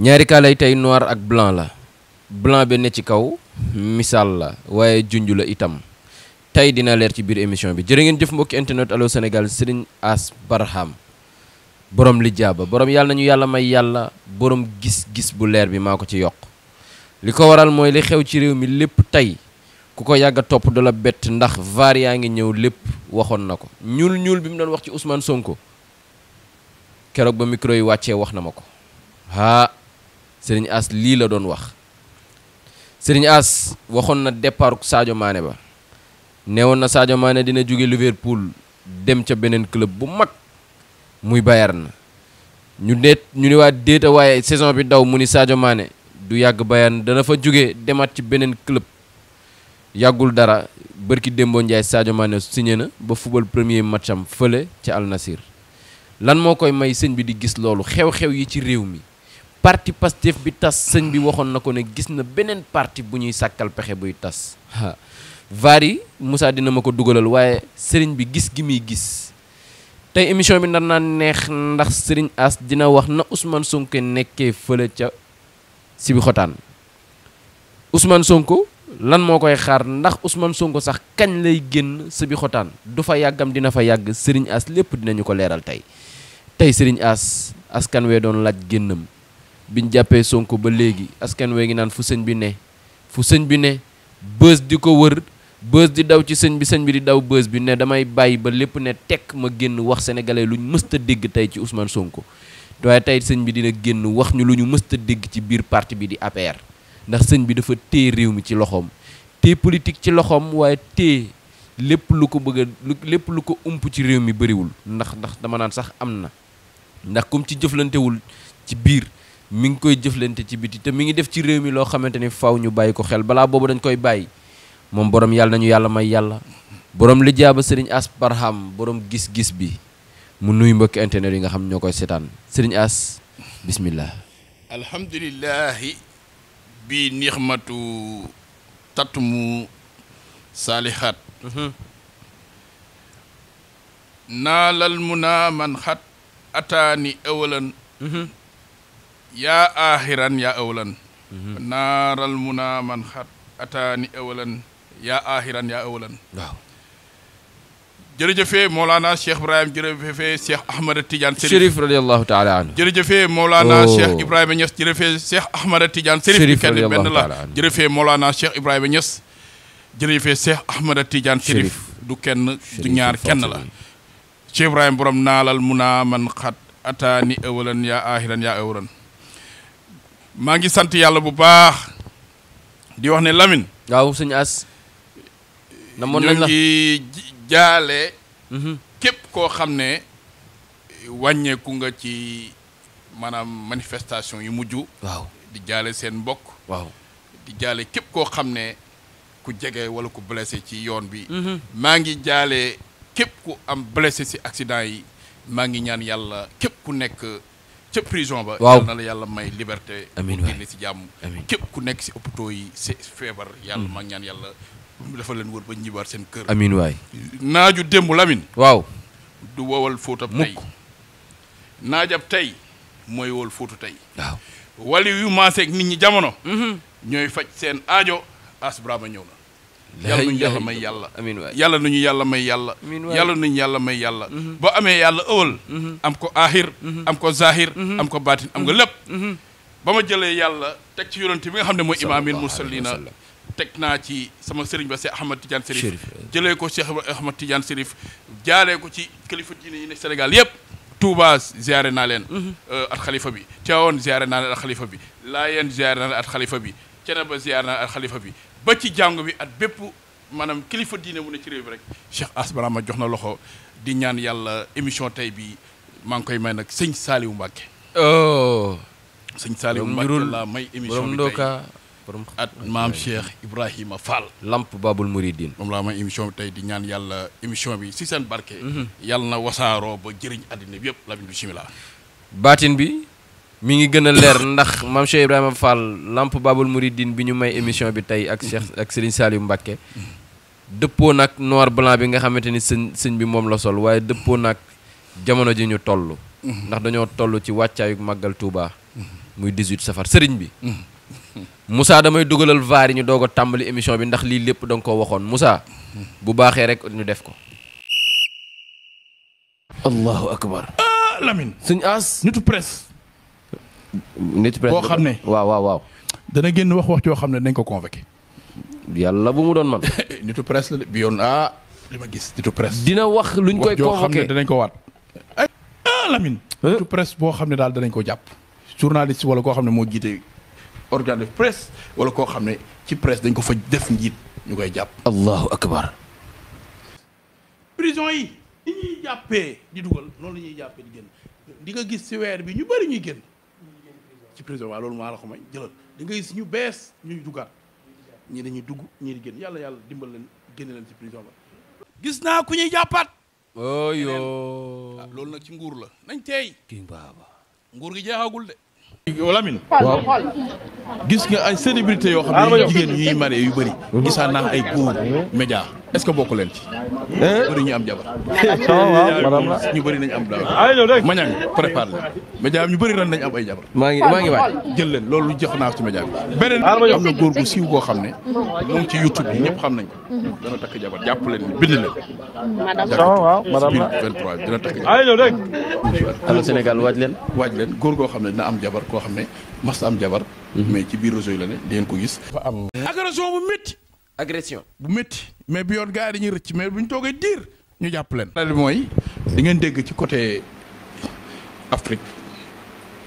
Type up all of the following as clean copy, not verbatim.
ñaari kaalay tey noir ak blanc la blanc bi ne ci kaw misaal la waaye junj la itam tey dina leer ci biir émission bi jërë ngeen jëf mbokki internet Allo Sénégal Cheikh Ass Barham borom li jaaba borom yàlla nañu yàlla may yàlla borom gis-gis bu leer bi maa ko ci yokk li ko waral mooy li xew ci réew mi lépp tey ku ko yàgg a topp du la bett ndax vaar yaa ngi ñëw lépp waxoon na ko ñuul bi mu doon wax ci Ousmane Sonko keroog ba micro yi wàccee wax na ma ko Serigne Ass lii la doon wax Serigne Ass waxoon na départ Sadio Mané ba neewoon na Sadio Mané dina jóge Liverpool dem ca beneen club bu mag muy Bayern ñu ni waa déeta waaye saison bi daw mu ni Sadio Mané du yàgg Bayern dana fa jóge demaat ci beneen club yàggul dara bërki Dembo Ndiaye Sadio Mané signé na ba football premier match am fële ca Al Nassr lan moo koy may sëñ bi di gis loolu xew-xew yi ci réew mi parti Pastef bi tas sëñ bi waxoon na ko ne gis na beneen parti bu ñuy sàkkal pexe buy tas vari Moussa dina ma ko dugalal waaye sëriñ bi gis gi muy gis tey émission bi nar naa neex ndax Serigne Ass dina wax na Ousmane Sonko nekkee fële ca Sébikotane Ousmane Sonko lan moo koy xaar ndax Ousmane Sonko sax kañ lay génn Sébikotane du fa yàggam dina fa yàgg Serigne Ass lépp dinañu ko leeral tey Serigne Ass askan wee doon laaj génnam biñ jàppee Sonko ba léegi askan wee ngi naan fu sëñ bi ne bës di ko wër bës di daw ci sëñ bi di daw bës bi ne damay bàyyi ba lépp ne tekk ma génn wax sénégalais luñ mësta dégg tey ci Ousmane Sonko waaye tey sëñ bi dina génn wax ñu lu ñu mësta dégg ci biir parti bi di APR ndax sëñ bi dafa téye réew mi ci loxoom téye politique ci loxoom waaye téye lépp lu ko bëgg lépp lu ko ump ci réew mi bëriwul ndax dama naan sax am na ndax comme ci jëflantewul ci biir mi ngi koy jëflante ci biti te mi ngi def ci réew mi loo xamante ni faw ñu bàyyi ko xel balaa boobu dañ koy bàyyi moom borom yàlla nañu yàlla may yàlla borom li jaaba Serigne Ass Barham borom gis-gis bi mu nuyu mbokki internet yi nga xam ñoo koy seetaan Serigne Ass bismillah alhamdulillahi bi nixmatu tatmu saalihaat naalal muna man xat ataani awalan yaa aaxiran yaa awalan naaral muna man xat ataani awalan yaa aaxiran yaa awalan waaw jërëjëfee Mawlana Cheikh Ibrahim jërëjëfee Cheikh Ahmada Tidiane Chérif radiyallahu taala anhu jërëjëfee Mawlana Cheikh Ibrahima Niass jërëjëfee Cheikh Ahmada Tidiane Chérif kenn benn la jërëjëfee Mawlana Cheikh Ibrahima Niass jërëjëfee Cheikh Ahmada Tidiane Chérif du kenn du ñaar kenn la Cheikh Ibrahima borom naalal muna man xat ataani awalan yaa aaxiran yaa awalan maa ngi sant yàlla bu baax di wax ne Lamine waaw sëñ Ass namoon nañ la ñu ngi jaale képp koo xam ne wàññeeku nga ci maanaam manifestation yu mujj waaw di jaale seen mbokk waaw di jaale képp koo xam ne ku jege wala ku blessé ci yoon bi maa ngi jaale képp ku am blessé ci accident yi maa ngi ñaan yàlla képp ku nekk ca prison ba yàlla na la yàlla may liberté amiin génne ci jàmm képp ku nekk ci hôpitaux yi ci feebar yàlla maa ngi ñaan yàlla dafa leen wër ba ñibbaat seen kër amiin waay naaju démb Lamine waaw du wowal fóotab tey naajab tey mooy wowal fóotu tey waaw wali yu maaseeg nit ñi jamono ñooy faj seen aajo Ass Barham ñëw na yàlla nañu yàlla may yàlla amiin waay yàlla nañu yàlla may yàlla yàlla nañu yàlla may yàlla boo amee yàlla ëwal am ko aahir am ko zahir am ko baatin am nga lépp ba ma jëlee yàlla teg ci yonent bi nga xam ne mooy imaamil mursalina teg naa ci sama sëriñ ba Cheikh Ahmad Tidiane Chérif jëlee ko Cheikh Ahmad Tidiane Chérif jaalee ko ci kilifa diine yi ne Sénégal yëpp Touba ziare naa leen at xalifa bi Tivaouane ziare naa leen at xalifa bi Laayeen ziare naa leen at xalifa bi Ceneba ziare naa leen at xalifa bi ba ci jàngu bi at bépp maanaam kilifa diine mu ne ci réew bi rek Cheikh Ass Barham jox na loxo di ñaan yàlla émission tey bi maa ngi koy may nag sëñ Saliou Mbacke sëñ Saliou Mbacke laa may émission bi tey at maam Cheikh Ibrahima Fall lamp babul muridin moom laa may émission bi tey di ñaan yàlla émission bi si seen barke yàlla na wasaaroo ba jëriñ àddina bi yëpp Lamine bismillah baatin bi mi ngi gën a leer ndax maam Cheikh Ibrahima Fall lamp babul muridin bi ñu may émission bi tey ak Cheikh ak Serigne Saliou Mbacke dëppoo nag noir blanc bi nga xamante ni sëñ bi moom la sol waaye dëppoo nag jamono ji ñu toll ndax dañoo toll ci wàccaayu màggal Touba muy 18 safar sëriñ bi. Moussa damay dugalal vaar yi ñu doog a tàmbali émission bi ndax lii lépp da nga koo waxoon Moussa. bu baaxee rek ñu def ko. allahu akbar. Lamine. sëñ As. nitu presse. boo xam ne waaw. dana génn wax joo xam ne dañ ko convoqué. yàlla bu mu doon man. nitu presse la de bi yoon li ma gis nitu presse. dina wax luñ koy convoqué wax joo xam ne danañ ko waat. Lamine. nitu presse boo xam ne daal danañ ko jàpp. journaliste wala koo xam ne moo jiite organe de presse wala koo xam ne ci presse dañ ko fa def njiit ñu koy jàpp. allahu akbar. prison yi ni ñuy jàppee di dugal noonu la ñuy jàppee di génn di nga gis ci weer bi ñu bëri ñuy génn ci prison waaw loolu maa la ko may jëlal di nga gis ñu bees ñuy duggaat ñii dañuy dugg ñii di génn yàlla dimbal leen génne leen ci prison ba. gis naa ku ñuy jàppaat. loolu nag ci nguur la nañ teey king baaba nguur gi jeexagul de. Lamine. waaw gis nga ay célébrité yoo xam ne jigéen ñuy marié yu bëri. gisaan naa ay góor média est-ce que bokk leen ci. bëri ñu am jabar. ñu bëri nañ am jabar. mañang prépare leen. média ñu bëri ren nañ am ay jabar. maa ngi waaj jël leen loolu jox naa ci média bi. beneen am na góor gu siiw goo xam ne moom ci YouTube bi ñëpp xam nañ ko. dana takk jabar jàpp leen ni bind leen. madame la 23 dina takk jabar. Allo Sénégal waaj leen góor goo xam ne dina am jabar koo xam ne mas am jabar. mais ci biir réseau yi la ne di ngeen ko gis. dafa am agression bu métti. agression bu métti mais bi yoon gars yi dañuy rëcc mais bu ñu toogee diir ñu jàpp leen. li mooy di ngeen dégg ci côté Afrique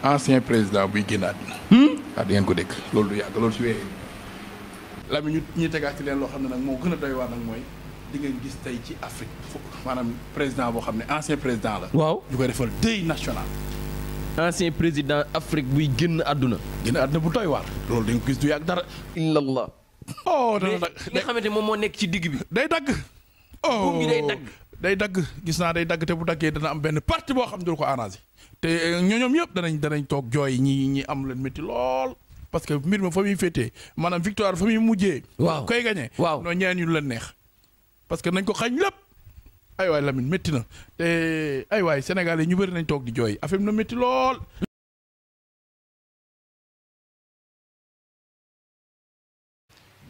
ancien président buy génn àddina. di ngeen ko dégg loolu du yàgg loolu si wéyee. la mi ñu tegaat ci leen loo xam ne nag moo gën a doy waar nag mooy di ngeen gis tey ci Afrique maanaam président boo xam ne ancien président la. waaw ñu koy defal deuil national. ancien président Afrique buy génn àdduna. génn àdduna bu doy waar. loolu dañ ko gis du yàgg dara. illallah. dana dagg nga xamante moom moo nekk ci digg bi. day dagg. buum gi day dagg gis naa day dagg te bu daggee dana am benn parti boo xam ne du ko arrangé. te ñoom yëpp danañ toog jooy ñi am leen métti lool. parce que mbir ma fa muy féetee maanaam victoire fa muy mujjee. waaw koy gagné. waaw non ñeen ñu leen neex. parce que nañ ko xañ lépp. ay waay Lamine métti na te ay waay Sénégal yi ñu bëri nañ toog di jooy affaire bi na métti lool.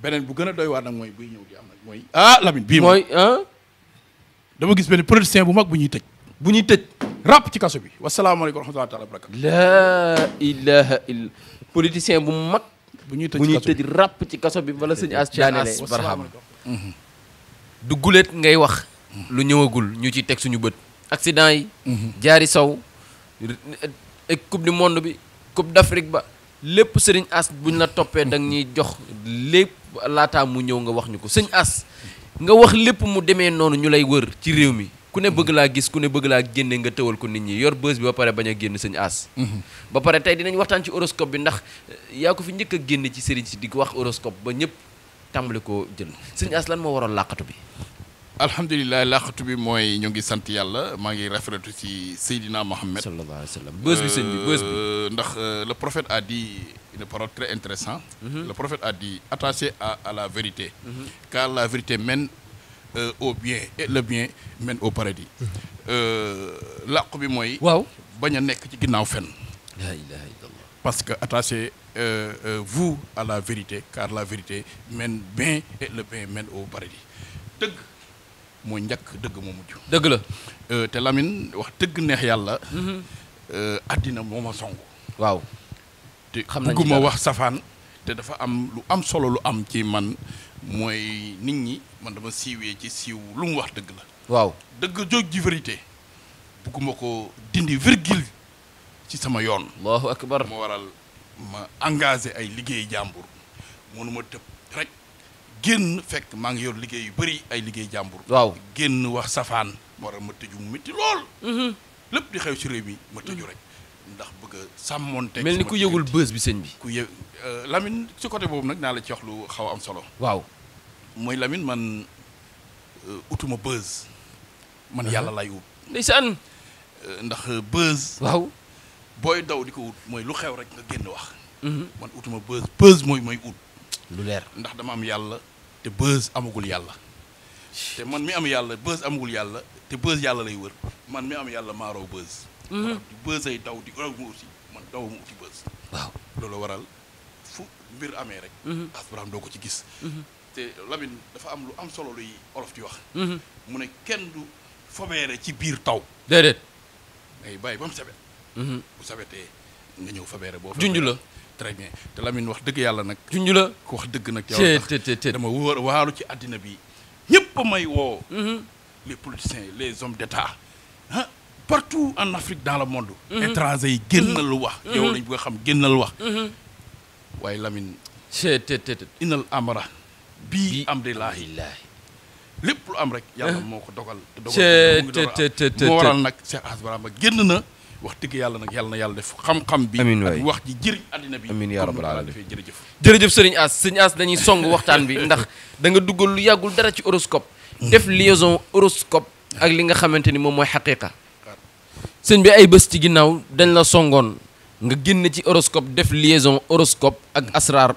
beneen bu gën a doy waar nag mooy buy ñëw di am nag mooy. Lamine bii mooy dama gis benn politicien bu mag bu ñuy tëj. ràpp ci kaso bi wasalaamaaleykum wa rahmatulah taala barakatu. laa ilaha illa politicien bu mag. bu ñuy tëj ràpp ci kaso bi wala sëñ As Barham. du guléet ngay wax. lu ñëwagul ñu ci teg suñu bët. accident yi. jaari sow. coupe du monde bi coupe d'Afrique ba. lépp sëriñ As buñ la toppee da ñuy jox lépp laataa mu ñëw nga wax ñu ko sëñ As nga wax lépp mu demee noonu ñu lay wër ci réew mi ku ne bëgg laa gis ku ne bëgg laa génne nga tëwal ko nit ñi yor bës bi ba pare bañ a génn sëñ As. ba pare tey dinañ waxtaan ci horoscope bi ndax yaa ko fi njëkk a génne ci sëriñ si di ko wax horoscope ba ñëpp tàmbali ko jël sëñ As lan moo waroon làqatu bi. alhamdulilah laqatu bi mooy ñu ngi sant yàlla maa ngi rafetlu ci Seydina Mohamed. sallallahu alayhi wa sallam bës bi sëñ bi bës bi. ndax le prophète a dit une parole très intéressante. Le prophète a dit attaché à la vérité. Car la vérité mène au bien et le bien mène au paradis. làqu bi mooy. waaw bañ a nekk ci ginnaaw fenn. la ilaha illallah. parce que attaché vous à la vérité car la vérité mène bien et le bien mène au paradis dëgg. moo njëkk dëgg moo mujj. dëgg la. te Lamine wax dëgg neex yàlla. àddina moo ma song. waaw. te bëgguma wax safaan. te dafa am lu am solo lu am ci man mooy nit ñi man dama siiwee ci siiw lu mu wax dëgg la. waaw dëgg jóg ji vérité. bëgguma ko dindi virgule ci sama yoon. Allahu akbar. moo waral ma engagé ay liggéey jàmbur mënuma tëb rek. génn fekk maa ngi yor liggéey yu bëri ay liggéey jàmbur. waaw génn wax safaan moo waral ma tëju mu métti lool. lépp di xew ci réew mi ma tëju rek ndax bëgg a sàmmonte. mel ni ku yëgul bës bi sëñ bi. ku yëg Lamine ci côté boobu nag naa la ci wax lu xaw am solo. waaw mooy Lamine man utuma bës. man yàlla lay ut. ndeysaan. ndax bës. waaw booy daw di ko ut mooy lu xew rek nga génn wax. man utuma bës mooy ut. lu leer ndax dama am yàlla te bës amagul yàlla te man mi am yàlla bës amagul yàlla te bës yàlla lay wër man mi am yàlla maa raw bës. bës ay daw di raw ma aussi man daw mu uti bës. waaw loolu waral fu mbir amee rek. Ass Barham doo ko ci gis. te Lamine dafa am lu am solo luy olof di wax. mu ne kenn du fobeere ci biir taw. déedéet. ngay bàyyi ba mu sabet. bu sabetee nga ñëw fobeere boo. junj la très bien te Lamine wax dëgg yàlla nag. junj la ku wax dëgg nag. yow tax dama waaru ci àddina bi ñëpp a may woo. les politiciens les hommes d'État ah partout en Afrique dans le monde. étranger yi génnal wax. yow lañ bëgg a xam génnal wax. waaye Lamine. inal amara. bii am de laahi lépp lu am rek. yàlla moo ko dogal. te moo waral nag Cheikh Ass Barham génn na wax dëgg yàlla nag yàlla na yàlla def xam-xam bi. amiin waay ak wax ji jëriñ àddina bi. amiin yaa rabbal aalamiin jërëjëf. jërëjëf sëriñ Ass dañuy song waxtaan bi ndax da nga duggal lu yàggul dara ci horoscope. def liaison horoscope ak li nga xamante ni moom mooy xaqiqa. sëñ bi ay bés ci ginnaaw dañ la songoon nga génn ci horoscope def liaison horoscope ak asrar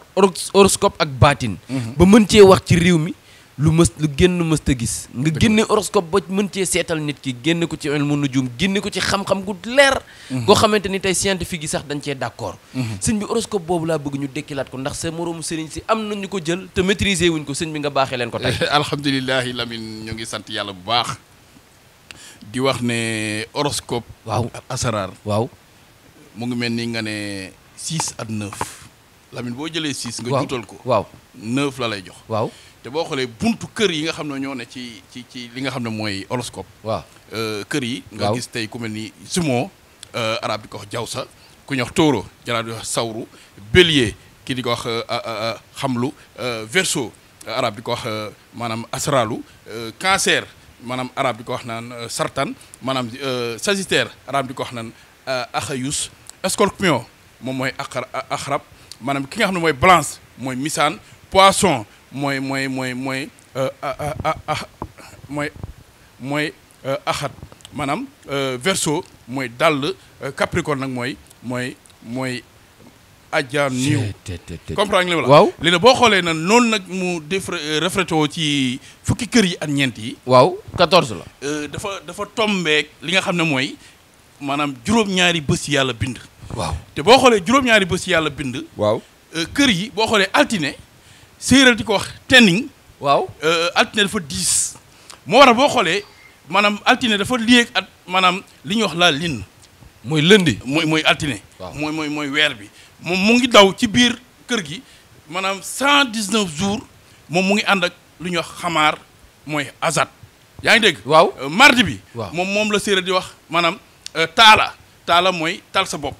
horoscope ak baatin. ba mën cee wax ci réew mi lu génn mësta gis. nga génne horoscope ba mën cee seetal nit ki génne ko ci ilmu nujum génne ko ci xam-xam gu leer. goo xamante ni tey scientifique yi sax dañ cee d'accord. sëñ bi horoscope boobu laa bëgg ñu dekkilaat ko ndax sa moroomu sëriñ si am nañu ko jël te maîtriser wuñ ko sëñ bi nga baaxee leen ko tey. alhamdulilahi Lamine ñu ngi sant yàlla bu baax. di wax ne horoscope. waaw ak asrar. waaw. mu ngi mel ni nga ne 6 ak 9 Lamine boo jëlee 6. nga juutal ko. waaw 9 la lay jox. waaw te boo xoolee buntu kër yi nga xam ne ñoo ne ci li nga xam ne mooy horoscope. waaw kër yi. nga gis tey ku mel ni Jumeau arab di ko wax jawsa ku ñuy wax taureau jaraab di wax sawru bélier kii di ko wax xamlu verseau arab di ko wax maanaam asralu cancer maanaam arab di ko wax naan sartan maanaam sagittaire arab di ko wax naan axayus scorpion moom mooy axrab maanaam ki nga xam ne mooy balance mooy misaan poisson mooy axat maanaam verseau mooy dàll capricorne nag mooy ajaan niiw comprendre nga li ma la waaw léegi nag boo xoolee nag noonu nag mu def reflété woo ci fukki kër yi ak ñeent yi waaw 14 la dafa tombeek li nga xam ne mooy maanaam juróom-ñaari bés yàlla bind. waaw te boo xoolee juróom-ñaari bés yàlla bind. waaw kër yi boo xoolee altine séeréer di ko wax tenning. waaw altine dafa 10. moo waral boo xoolee maanaam altine dafa lié ak maanaam li ñuy wax la lune. mooy lundi. mooy altine. waaw mooy weer bi. moom mu ngi daw ci biir kër gi maanaam 119 jours moom mu ngi ànd ak lu ñuy wax xamaar mooy azat. yaa ngi dégg. waaw mardi bi. waaw moom la séeréer di wax maanaam. taala mooy tal sa bopp.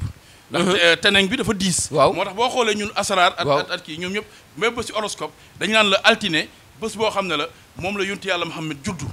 ndax teneng bi dafa 10. waaw moo tax boo xoolee ñun asaraar. at kii ñoom ñëpp même ba si horoscope dañu naan la altine bés boo xam ne la moom la yontu yàlla Muhammad juddu.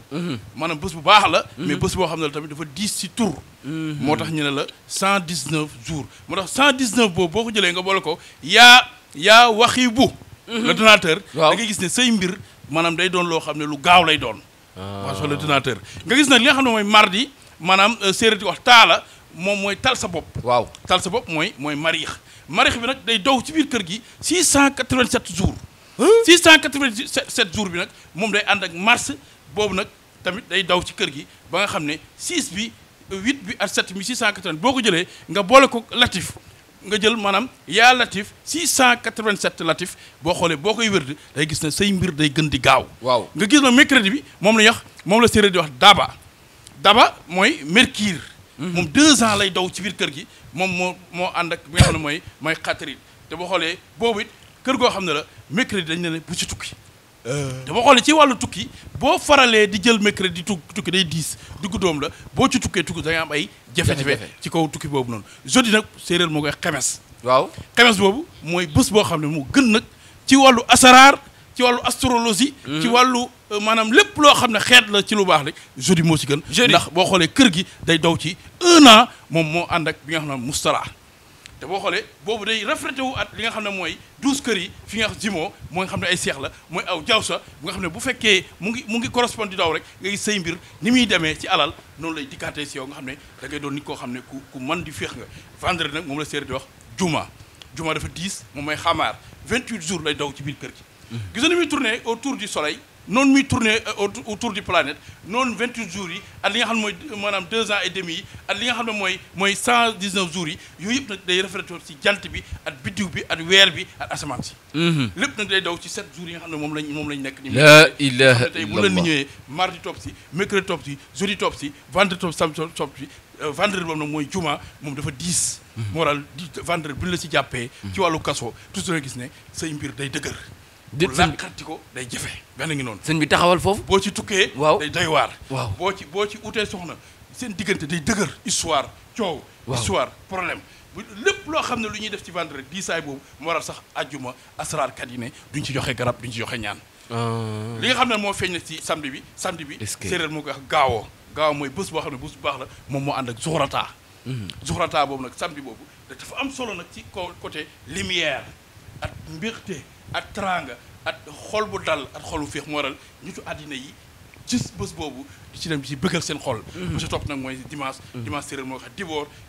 maanaam bés bu baax la. mais bés boo xam ne la tamit dafa 10 si tur. moo tax ñu ne la 119 jours moo tax 119 boobu boo ko jëlee nga boole ko yaa waxi bu. le donateur. waaw da ngay gis ne say mbir maanaam day doon loo xam ne lu gaaw lay doon. waaw soo le donateur nga gis nag li nga xam ne mooy mardi. maanaam séeréer di wax taala moom mooy tal sa bopp. waaw tal sa bopp mooy mariix bi nag day dow ci biir kër gi 687 jours. 687 jours bi nag moom day ànd ak mars boobu nag tamit day daw ci kër gi ba nga xam ne 6 bi 8 bi ak 7 mi 680 boo ko jëlee nga boole ko latif nga jël maanaam yaa latif 687 latif boo xoolee boo koy wérd day gis ne say mbir day gën di gaaw. waaw nga gis na mercredi bi moom la ñuy wax moom la séeréer di wax daba mooy mercure. moom 2 ans lay daw ci biir kër gi moom moo ànd ak bi nga xam ne mooy xatarit te boo xoolee boobu it kër goo xam ne la mercredi dañ ne bu ci tukki. te boo xoolee ci wàllu tukki boo faralee di jël mercredi tukki day 10 diggu doom la boo ci tukki da nga am ay jafe-jafe ci kaw tukki boobu noonu. jeudi nag séeréer moo koy xemes. waaw xemes boobu mooy bés boo xam ne moo gën nag ci wàllu asaraar ci wàllu astrologie. ci wàllu maanaam lépp loo xam ne xeet la ci lu baax rek jeudi moo ci gën. ndax boo xoolee kër gi day daw ci 1 an moom moo ànd ak bi nga xam ne mustara te boo xoolee boobu day reflété wu at li nga xam ne mooy 12 kër yi fi nga xam Jumeau moo nga xam ne ay seex la mooy aw jawsa bu nga xam ne bu fekkee mu ngi correspond di daw rek nga gis say mbir ni muy demee ci alal noonu lay dikkaatee si yow nga xam ne da ngay doon nit koo xam ne ku mën di féex nga. vendredi nag moom la séeréer di wax juma dafa 10 moom mooy xamaar 28 jours lay daw ci biir kër gi. gis nga ni muy tourné autour du soleil noonu muy tourner autour du planète noonu 28 jours yi at li nga xam ne mooy maanaam 2 ans et demi yi at li nga xam ne mooy 119 jours yi yooyu yëpp nag day reflété ci jant bi at biddiw bi at weer bi at asamaan si lépp nag day daw ci 7 jours yi nga xam ne moom lañ nekk ni la ilaha tey bu la ni ñëwee mardi topp si mercredi topp si jeudi topp si vendredi topp samedi topp si vendredi boobu nag mooy juma moom dafa 10 moo waral vendredi bu ñu la si jàppee ci wàllu kaso toujours gis ne say mbir day dëgër pour làqati ko day jafe benn ngi noonu sëñ bi taxawal foofu boo ci tukkee waaw day doy waar waaw boo ci utee soxna seen diggante day dëgër histoire coow histoire problème lépp loo xam ne lu ñuy def ci vendredi diisaay boobu moo waral sax ajjuma asraarkat yi ne duñ ci joxe garab duñ ci joxe ñaan li nga xam ne moo feeñ na ci samedi bi séeréer moo koy wax gaawo mooy bés boo xam ne bés bu baax la moom moo ànd ak zuxrata boobu nag samedi boobu dafa am solo nag ci côté lumière ak mbégte ak teraanga ak xol bu dal ak xol bu féex moo waral nitu àddina yi gis bés boobu di ci dem di ci bëggal seen xol ba si topp nag mooy dimanche séeréer moo ko xam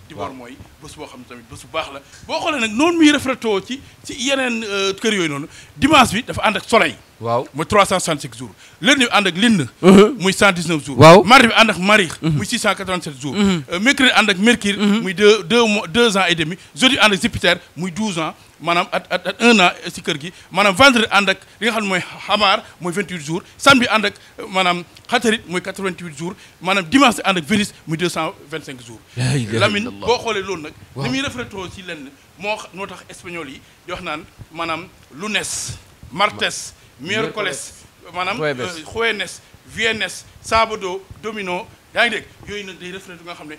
diboor mooy bés boo xam ne tamit bés bu baax la boo xoolee nag noonu muy reflété ci yeneen kër yooyu noonu dimanche bi dafa ànd ak soleil waaw mooy 365 jours lundi bi ànd ak linde muy 119 jours waaw mardi bi ànd ak marix muy 687 jours mercredi ànd ak mercure muy 2 ans et demi jeudi ànd ak jupiter muy 12 ans maanaam at 1 an si kër gi maanaam vendredi ànd ak li nga xam ne mooy xamaar mooy 28 jours samedi ànd ak maanaam xatarit mooy 88 jours maanaam dimanche ànd ak Vénus muy 225 jours Lamine boo xoolee loolu nag ni muy reflété ci lenn moo tax espagnol yi di wax naan maanaam lunes martes miércoles maanaam jueves viernes sábado domingo yaa ngi dégg yooyu nag day reflété nga xam ne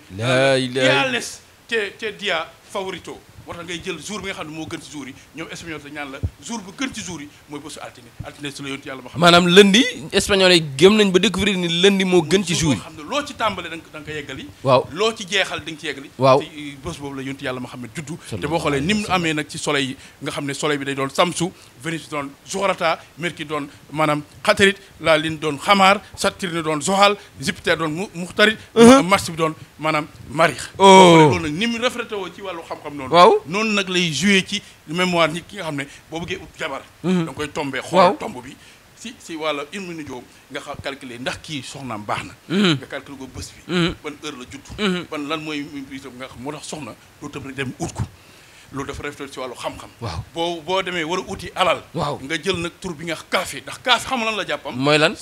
diales te dia favorito moo tax ngay jël jour bi nga xam ne moo gën ci jour yi ñoom espagnol dañ naan la jour bu gën ci jour yi mooy bésu altine si la yontu yàlla ma xam maanaam lundi espagnol yi gëm nañ ba découvrir ni lundi moo gën ci jour yi xam ne loo ci tàmbale da nga ko yeggali waaw loo ci jeexal da nga ci yeggali waaw bés boobu la yontu yàlla ma xam ne juddu te boo xoolee ni mu amee nag ci soleil yi nga xam ne soleil bi day doon samsu Vénus doon zuhrata mercure doon maanaam xatarit la lune doon xamaar Saturne doon zohal Jupiter doon muxtarit Mars bi doon maanaam marix loolu nag ni mu reflété woo ci wàllu xam-xam noonu waaw noonu nag lay joué ci mémoire nit ki nga xam ne boo bëggee ut jabar da nga koy tombé xool tomb bi si wàlla une minute joom nga xam calculer ndax kii soxnaam baax na nga calculer ko bés bi ban heure la judd ban lan mooy itam nga xam moo tax soxna doo tëb rek dem ut ko loolu dafa reflété ci wàllu xam-xam waaw boo demee war a uti alal waaw nga jël nag tur bi nga kaafi ndax kaafi xam lan la jàppam mooy lan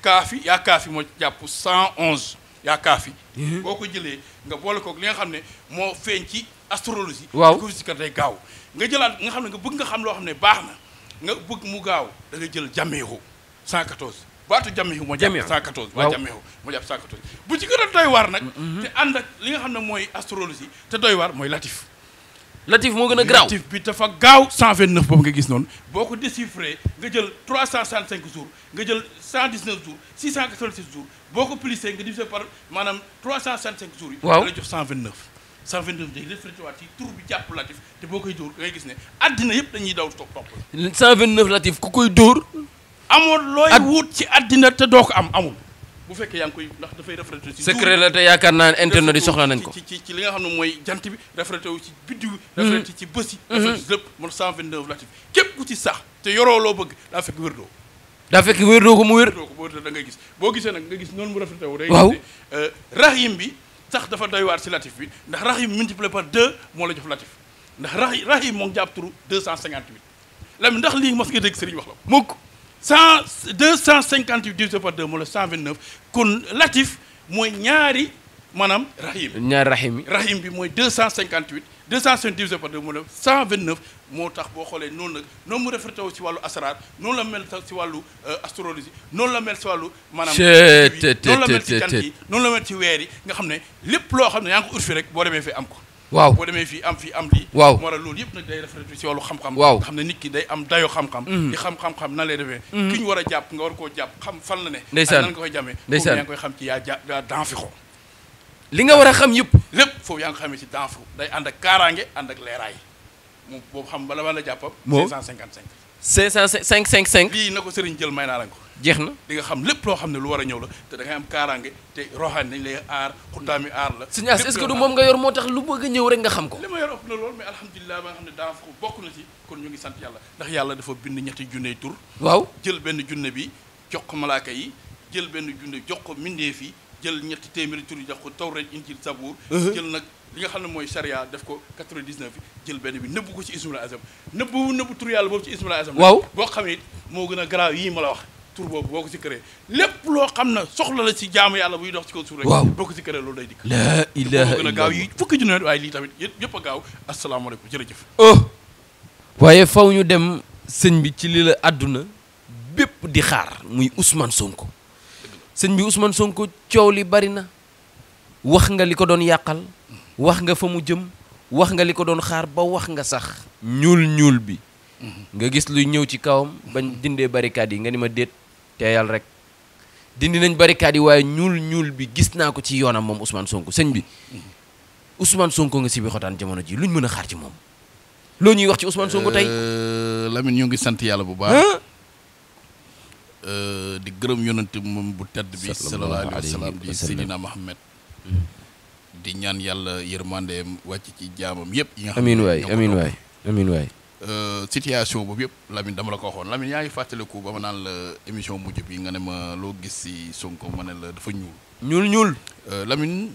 kaafi moo jàpp 111 yaa kaafi boo ko jëlee nga boole kook li nga xam ne moo feeñ ci astrologie waaw ko si kat day gaaw nga jëlaat nga xam ne nga bëgg nga xam loo xam ne baax na nga bëgg mu gaaw da nga jël jàmmeexu 114 baatu jàmmeexu moo jàpp 114 waa jàmmeexu moo jàpp 114 bu ci gën a doy waar nag te ànd ak li nga xam ne mooy astrologie te doy waar mooy latif moo gën a garaaw latif bi dafa gaaw 129 boobu nga gis noonu boo ko déchiffré nga jël 365 jours nga jël 119 jours 686 jours boo ko plissé nga divisé par maanaam 365 jours yi da la jox 129 day reflété waat ci tur bi jàpp latif te boo koy dóor da ngay gis ne àddina yëpp dañuy daw topp la 129 latif ku koy dóor amoon looy wut ci àddina te doo ko amul bu fekkee yaa ngi koy ndax dafay reflété ci secret la te yaakaar naa ne internet yi soxla nañ ko ci li nga xam ne mooy jant bi reflété wu ci biddiw reflété ci bës yi reflété ci lépp moom 129 latif képp ku ci sax te yoroo loo bëgg daa fekk wérdoo ko mu wér da ngay gis boo gisee nag nga gis noonu mu reflété wu day rahim bi sax dafa doy waar ci latif bi ndax rahim multiplié par 2 moo la jox latif ndax rahim moo ngi jàpp turu 258 la ndax lii mos nga dégg sëriñ wax la ko mukk 258 divisé par 2 moo la 129 kon latif mooy ñaari maanaam rahim bi mooy 258 260 divisé par 2 moo la 129 moo tax boo xoolee noonu nag noonu mu reflété wu ci wàllu asrar noonu la mel ci wàllu astrologie noonu la mel ci wàllu maanaam noonu la mel ci jant yi noonu la mel ci weer yi nga xam ne lépp loo xam ne yaa ngi ko ut fi rek boo demee fii am ko waaw boo demee fii am lii waaw moo tax loolu yëpp nag day reflété ci wàllu xam-xam waaw nga xam ne nit ki day am dayo xam-xam di xam-xam nan lay defee ki ñu war a jàpp nga war koo jàpp xam fan la ne ndeysaan nan nga koy jàmmee foofu yaa ngi koy xam ci yaa danfixo li nga war a xam yëpp lépp foofu yaa ngi xamee ci danfixo day ànd ak kaaraange ànd ak leeraay moom boobu xam bala la jàppam 555 lii na ko sëriñ jël may naa la ko jeex na di nga xam lépp loo xam ne lu war a ñëw la te da ngay am kaaraange te roxaan nañ lay aar xuddaami aar la Sëñ Ass est-ce que du moom nga yor moo tax lu bëgg a ñëw rek nga xam ko li ma yor ëpp na loolu mais alhamdulilah ba nga xam ne daa fa bokk na ci kon ñu ngi sant yàlla ndax yàlla dafa bind ñetti junney tur waaw jël benn junne bi jox ko malaaka yi jël benn junne jox ko mindeef yi jël ñetti téeméeri tur yi jox ko Tawreet Injiil Sabuur jël nag li nga xam ne mooy charia def ko 99 yi jël benn bi nëbb ko ci ismul azam nëbb tur yàlla boobu ci ismul azam waaw boo xam ne moo gën a garaaw yii ma la wax tur boobu boo ko si këree lépp loo xam ne soxla la si jaamu yàlla buy dox ci kaw suuf rek boo ko si këree loolu day dikk laa ilaaha gën a gaaw yi fukki junne waaye lii tamit yëpp a gaaw asalaamaaleykum jërëjëf waaye faw ñu dem sëñ bi ci li la àdduna bépp di xaar muy Ousmane Sonko sëñ bi Ousmane Sonko coow li bari na wax nga li ko doon yàqal wax nga fa mu jëm wax nga li ko doon xaar ba wax nga sax ñuul bi nga gis luy ñëw ci kawam bañ dindee barricade yi nga ni ma déet teeyal rek dindi nañ barricade yi waaye ñuul bi gis naa ko ci yoonam moom Ousmane Sonko sëñ bi Ousmane Sonko nga si bi xotaan jamono ji luñ mën a xaar ci moom loo ñuy wax ci Ousmane Sonko tey Lamine ñu ngi sant yàlla bu baax di gërëm yonent moom bu tedd bi sallallahu alayhi wa sallam di Seydina Mohamed di ñaan yàlla yërmandeem wàcc ci jaamam yëpp yi nga xam ne amiin waay situation boobu yëpp Lamine dama la ko waxoon Lamine yaa ngi fàttaliku ba ma naan la émission mujj bi nga ne ma loo gis si Sonko ma ne la dafa ñuul Lamine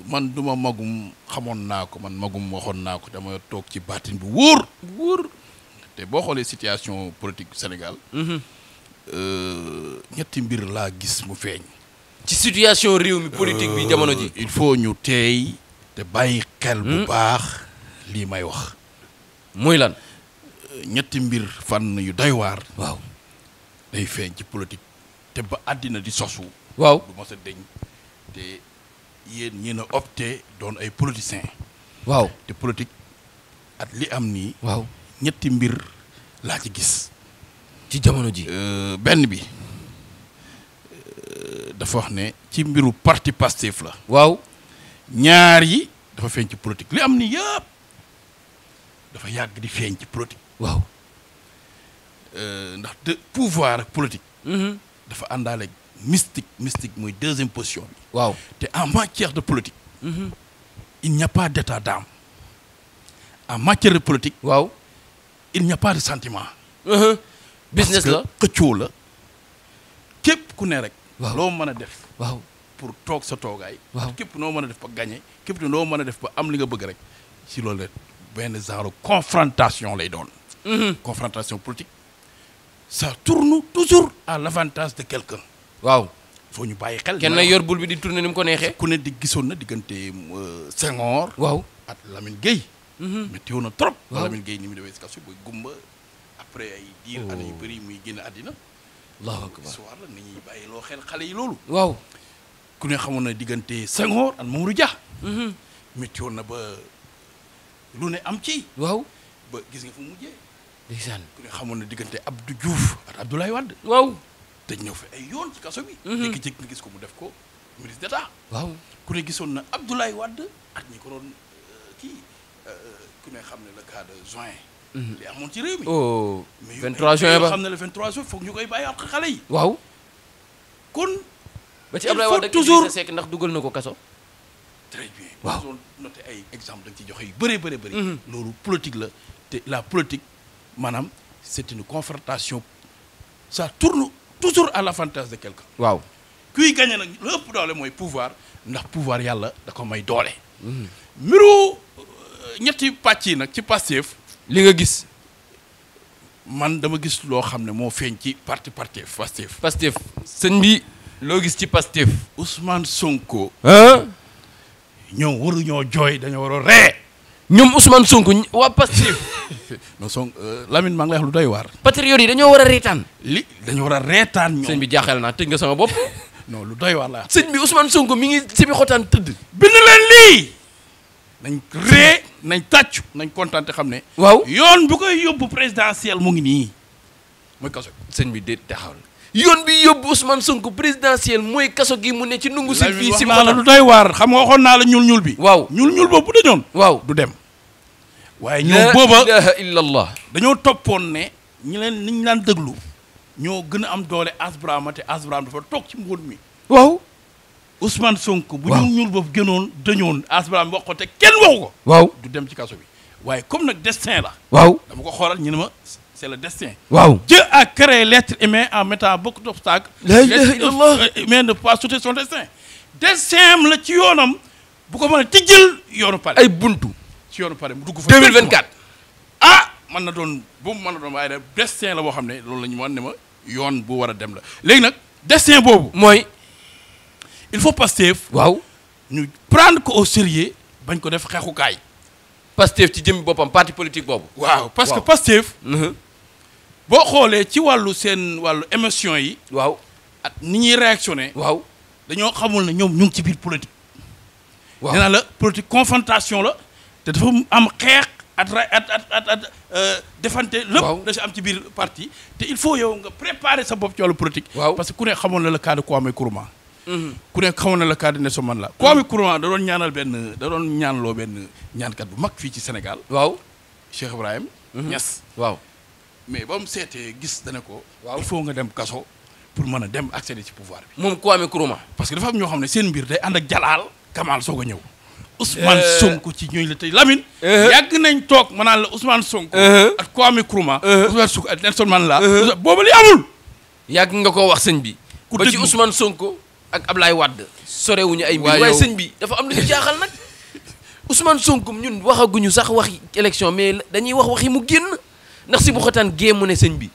man duma magum xamoon naa ko man magum waxoon naa ko dama toog ci baatin bu wóor te boo xoolee situation politique Sénégal ñetti mbir laa gis mu feeñ ci situation réew mi politique bi jamono ji il faut ñu teey te bàyyi xel bu baax lii may wax muy lan ñetti mbir fànn yu doy waar waaw day feeñ ci politique te ba àddina di sosu waaw du mos a deñ te yéen a opté doon ay politiciens waaw te politique at li am nii waaw ñetti mbir laa ci gis ci jamono ji benn bi dafa wax ne ci mbiru parti Pastef la waaw ñaar yi dafa feeñ ci politique li am ni yëpp dafa yàgg di feeñ ci politique waaw ndax de pouvoir ak politique dafa àndaale mystique mooy deuxième position bi waaw te en matière de politique il n'y a pas d'état d'âme en matière de politique waaw il n'y a pas de sentiment business la xëccoo la képp ku ne rek waaw loo mën a def waaw pour toog sa toogaay waaw képp noo mën a def ba gagner képp noo mën a def ba am li nga bëgg rek si loolu rek benn genre confrontation lay doon confrontation politique ça tourne toujours à l'avantage de quelqu'un waaw faut ñu bàyyi xel kenn yor bul bi di tourner ni mu ko neexee ku ne di gisoon na diggante Senghor waaw ak Lamine Gueye métti woon na trop waaw Lamine Gueye ni mu demee si kaso ba gumba après ay diir année yu bëri muy génn àddina allahu akbar histoire la ni ñuy bàyyi loo xel xale yi loolu waaw ku ne xamoon na diggante Senghor ak Mamadou Dia métti woon na ba lu ne am ci waaw ba gis nga fu mujjee ndeysaan ku ne xamoon na diggante Abdou Diouf ak Abdoulaye Wade waaw tëj ñëw fi ay yoon ci kaso bi jékki-jékki nga gis ko mu def ko ministre d'État waaw ku ne gisoon na Abdoulaye Wade ak ñi ko doon kii ku ne xam ne le cas de juin li amoon ci réew mi oh mais 23 juin ba xam ne le 23 juin foog ñu koy bàyyi ak xale yi waaw kon ba ci Abdoulaye Wade ak toujours Idrissa Seck ndax dugal na ko kaso très bien waaw doon noté ay exemple dañ ci joxe yu bëri loolu politique la te la politique maanaam c'est une confrontation ça tourne toujours à l'avantage de quelqu'un waaw kuy gagné nag lu ëpp doole mooy pouvoir ndax pouvoir yàlla da ko may doole mbiru ñetti pàcc yi nag ci Pastef li nga gis man dama gis loo xam ne moo feeñ ci Pastef sëñ bi loo gis ci Pastef Ousmane Sonko ah ñoom waruñoo jooy dañoo war a ree ñoom Ousmane Sonko waa Pastef non Lamine maa ngi lay wax lu doy waar patriotes yi dañoo war a reetaan dañoo war a reetaan ñoom sëñ bi jaaxal naa tëj nga sama bopp non lu doy waar la sëñ bi Ousmane Sonko mi ngi si bi xotaan tëdd bind leen lii nañ ree nañ tàccu nañ kontaan te xam ne waaw yoon bu koy yóbbu présidentiel mu ngi nii mooy kaso sëñ bi déet taxawal yoon bi yóbbu Ousmane Sonko présidentiel mooy kaso gi mu ne ci nungu si fii si la lu doy waar xam nga waxoon naa la ñuul bi waaw ñuul boobu bu dañoon waaw du dem waaye ñoom booba la ilaha illallah dañoo toppoon ne ñi leen niñ laan déglu ñoo gën a am doole Ass Barham te Ass Barham dafa toog ci mbóot mi waaw Ousmane Sonko bu ñuul boobu gënoon dañoon Ass Barham wax ko te kenn waxu ko waaw du dem ci kaso bi waaye comme nag destin la waaw dama ko xoolal ñu ne ma c'est le destin. waaw Dieu a créé l'être humain en mettant beaucoup d'obstacles. La ilaha illallah. Mais ne pas sauter son destin. Destin la ci yoonam bu ko mën a tijjal yoonu pare. ay buntu ci yoonu pare mu dugg fa. 2024 mën na doon bu mu mën a doon waaye nag destin la boo xam ne loolu la ñu mën ne ma yoon bu war a dem la léegi nag destin boobu mooy il faut Pastef waaw ñu prendre ko au sérieux bañ ko def xeexukaay. Pastef ci jëmmi boppam parti politique boobu waaw parce que Pastef boo xoolee ci wàllu seen wàllu émotion yi waaw ak ni ñuy réactionné waaw dañoo xamul ne ñoom ñu ngi ci biir politique. waaw nee naa la politique confrontation la te dafa am xeex defante lépp da si am ci biir parti te il faut yow nga préparer sa bopp ci wàllu politique. parce que ku ne xamoon na le cas de Kwame Nkrumah. ku ne xamoon na le cas de Nelson Mandela. Kwame Nkrumah da doon ñaanal da doon ñaanloo benn ñaankat bu mag fii ci Sénégal. waaw Cheikh Ibrahim Niass. waaw mais ba mu seetee gis dana ko. waaw il faut nga dem kaso pour mën a dem accéder ci pouvoir bi. moom Kwame Nkrumah. parce que dafa am ñoo xam ne seen mbir day ànd ak jalaal Kamal soog a ñëw. Ousmane Sonko ci ñooñu la tey Lamine. yàgg nañ toog ma naan la Ousmane Sonko. ak Kwame Nkrumah. Ousmane Sonko ak Nelson Mandela. boobu li amul. yàgg nga koo wax sëñ bi. ku ba ci Ousmane Sonko ak Ablaye Wade. sorewuñu ay mbir waaye sëñ bi dafa am lu ñu jaaxal nag. Ousmane Sonko ñun waxaguñu sax waxi élection mais dañuy wax waxi mu génn ndax si bu xotaan géemu ne sëñ bi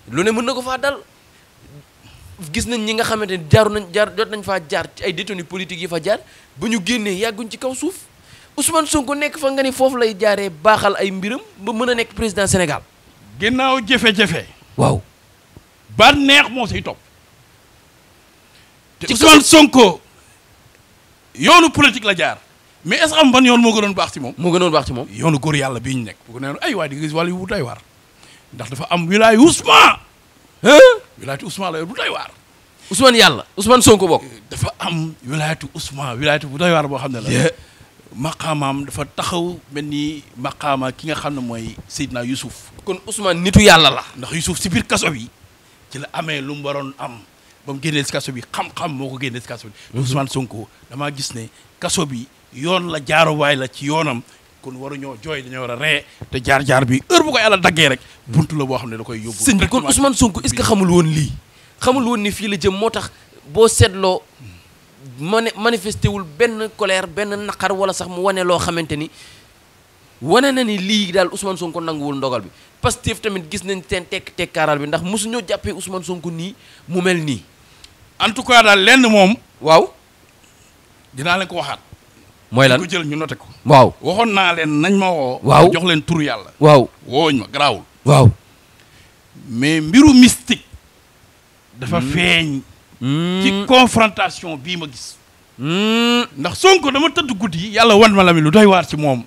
lu ne mën na ko faa dal. gis nañ ñi nga xamante ni jot nañ faa jaar ci ay détenus politiques yi fa jaar ba ñu génnee yàgguñ ci kaw suuf Ousmane Sonko nekk fa nga ni foofu lay jaaree baaxal ay mbiram ba mën a nekk président Sénégal. ginnaaw jafe-jafe. waaw. ba neex moo say topp. te Ousmane Sonko yoonu politique la jaar. mais est-ce que am ban yoon moo gënoon baax ci moom. moo gënoon baax ci moom. yoonu góor yàlla bii ñu nekk bu ko nee ay waay di gis wàllu yu bu doy waar ndax dafa am wilaayu Ousmane. wilaayatu Ousmane la yor bu doy waar. Ousmane yàlla Ousmane Sonko bokk. dafa am wilaayatu Ousmane wilaayatu bu doy waar boo xam ne la. maqaamaam dafa taxaw mel ni maqaama ki nga xam ne mooy Seydina Youssouf. kon Ousmane nitu yàlla la. ndax Youssouf si biir kaso bi ci la amee lu mu waroon am ba mu génnee si kaso bi xam-xam moo ko génnee si kaso bi. Ousmane Sonko damaa gis ne kaso bi yoon la jaaruwaay la ci yoonam. kon waruñoo jooy dañoo war a ree te jaar-jaar bi heure bu ko yàlla daggee rek buntu la boo xam ne da koy yóbbu. sëñ bi kon Ousmane Sonko est-ce que xamul woon lii xamul woon ni fii la jëm moo tax boo seetloo manifesté wul benn colère benn naqar wala sax mu wane loo xamante ni wane na ni lii daal Ousmane Sonko nanguwul ndogal bi Pastef tamit gis nañ seen tekkaaral bi ndax mosuñoo jàppee Ousmane Sonko nii mu mel nii. en tout cas daal lenn moom. waaw. dinaa leen ko waxaat. mooy lan ko jël ñu noté ko. waaw waxoon naa leen nañ ma woo. waaw jox leen turu yàlla. waaw wooñ ma garaawul. waaw. mais mbiru mystique. dafa feeñ. ci confrontation bii ma gis. ndax Sonko dama tëdd guddi yi yàlla wan ma la mi lu doy waar ci moom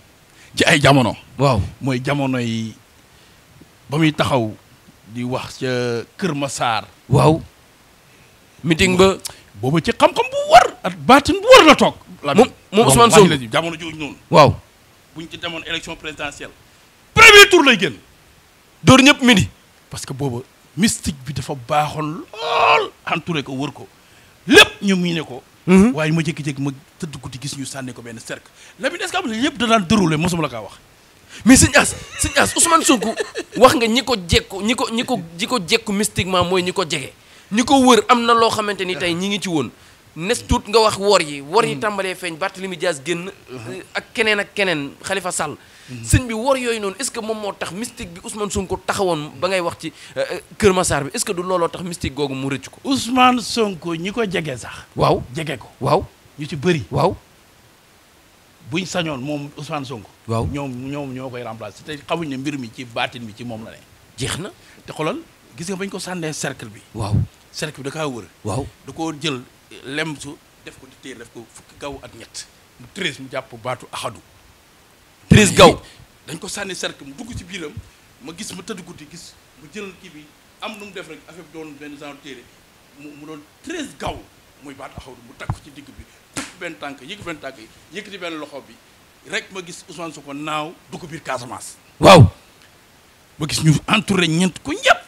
ci ay jamono. waaw mooy jamono yi ba muy taxaw di wax ca Kër Massar. waaw. meeting ba. boobu ci xam-xam bu war ak baatin bu war la toog. moom Ousmane Sonko jamono jooju noonu. waaw. buñ ci demoon élection présidentielle. premier tour lay génn. dóor ñëpp midi. parce que booba mystique bi dafa baaxoon lool entouré ko wër ko lépp ñu miine ko. waaye ma jékki-jékki ma tëdd guddi gis ñu sànni ko benn cercle la bi est-ce que am na yëpp da daan déroulé mosuma la kaa wax. mais sëñ As Ousmane Sonko wax nga ñi ko jekku mystiquement mooy ñi ko jege ñi ko wër am na loo xamante ni tey ñi ngi ci woon nes tuut nga wax wor yi tàmbalee feeñ Barthélémy Dias génn ak keneen Khalifa Sall sëñ bi wor yooyu noonu est-ce que moom moo tax mystique bi Ousmane Sonko taxawoon ba ngay wax ci Kër Massar bi est-ce que du looloo tax mystique googu mu rëcc ko. Ousmane Sonko ñi ko jege sax. waaw jege ko. waaw ñu ci bëri. waaw. buñ sañoon moom Ousmane Sonko. waaw ñoom ñoo koy remplacer te xamuñ ne mbir mi ci baatin bi ci moom la ne. jeex na te xoolal gis nga bañ ko sànnee cercle bi. waaw cercle bi da kaa wër. waaw da koo jël lem su def ko di téer def ko fukki gaw ak ñett mu 13 mu jàpp baatu axadu. 13 gaw. dañ ko sànni cercle mu dugg ci biiram ma gis ma tëdd guddi gis mu jël kii bi am nu mu def rek affaire bi doon benn genre téere mu doon 13 gaw muy baat axawdu mu takk ci digg bi tëpp benn tànk yëkkati benn loxo bi rek ma gis Ousmane Sonko naaw dugg biir Casamance. waaw. ma gis ñu entouré ñeent ko ñëpp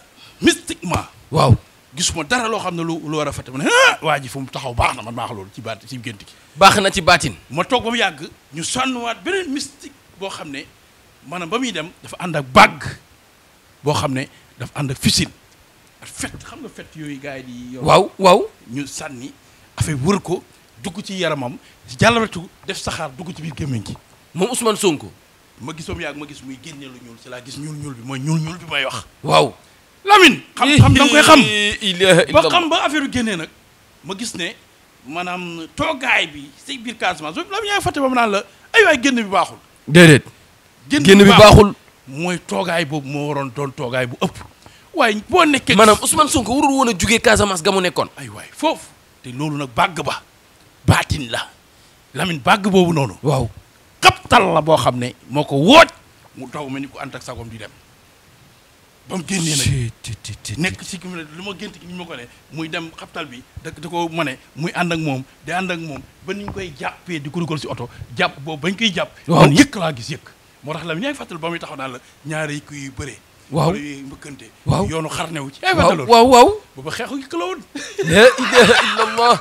mystiquement. waaw. gisuma dara loo xam ne lu war a fàtte ma ne waa ji fu mu taxaw baax na man baax loolu ci baat ci gént gi. baax na ci baatin. ma toog ba mu yàgg ñu sànniwaat beneen mystique boo xam ne maanaam ba muy dem dafa ànd ak bague boo xam ne daf ànd ak fusile fet xam nga fet yooyu gars yi di yor waaw ñu sànni affaire wër ko dugg ci yaramam jàllaletu def saxaar dugg ci biir gémmiñ gi moom Ousmane Sonko ma gis ba mu gis muy génne lu ñuul ci laa gis ñuul bi mooy ñuul bi may wax waaw Lamine xam da nga koy xam ba xam ba affaire yu génnee nag ma gis ne maanaam toogaay bi si biir Casamance Lamine yaa ngi fàtte ba mu naan la ay waay génn bi baaxul déedéet génn bi baaxul mooy toogaay boobu moo waroon doon toogaay bu ëpp waaye boo nekkee maanaam Ousmane Sonko warul woon a jugee Casamance ga mu nekkoon ay waay foofu te loolu nag bàgg ba baatin la Lamine bàgg boobu noonu waaw xaptal la boo xam ne moo ko wooj mu daw mel ni ko ànd ak sagom di dem ba mu génnee nag nekk ci li ma gént ki ñu ma ko ne muy dem xaptal bi da ko ma ne muy ànd ak moom di ànd ak moom ba ni ñu koy jàppee di ko dugal si oto jàpp boobu bañ koy jàpp man yëkk laa gis yëkk moo tax Lamine yaa ngi fàttal ba muy taxaw naan la ñaari yëkk yu bëree waaw yooyu mbëkkante waaw yoonu xarnewu ci yaa ngi fàttaloon waaw booba xeexu yëkk la woon la ilaha illallah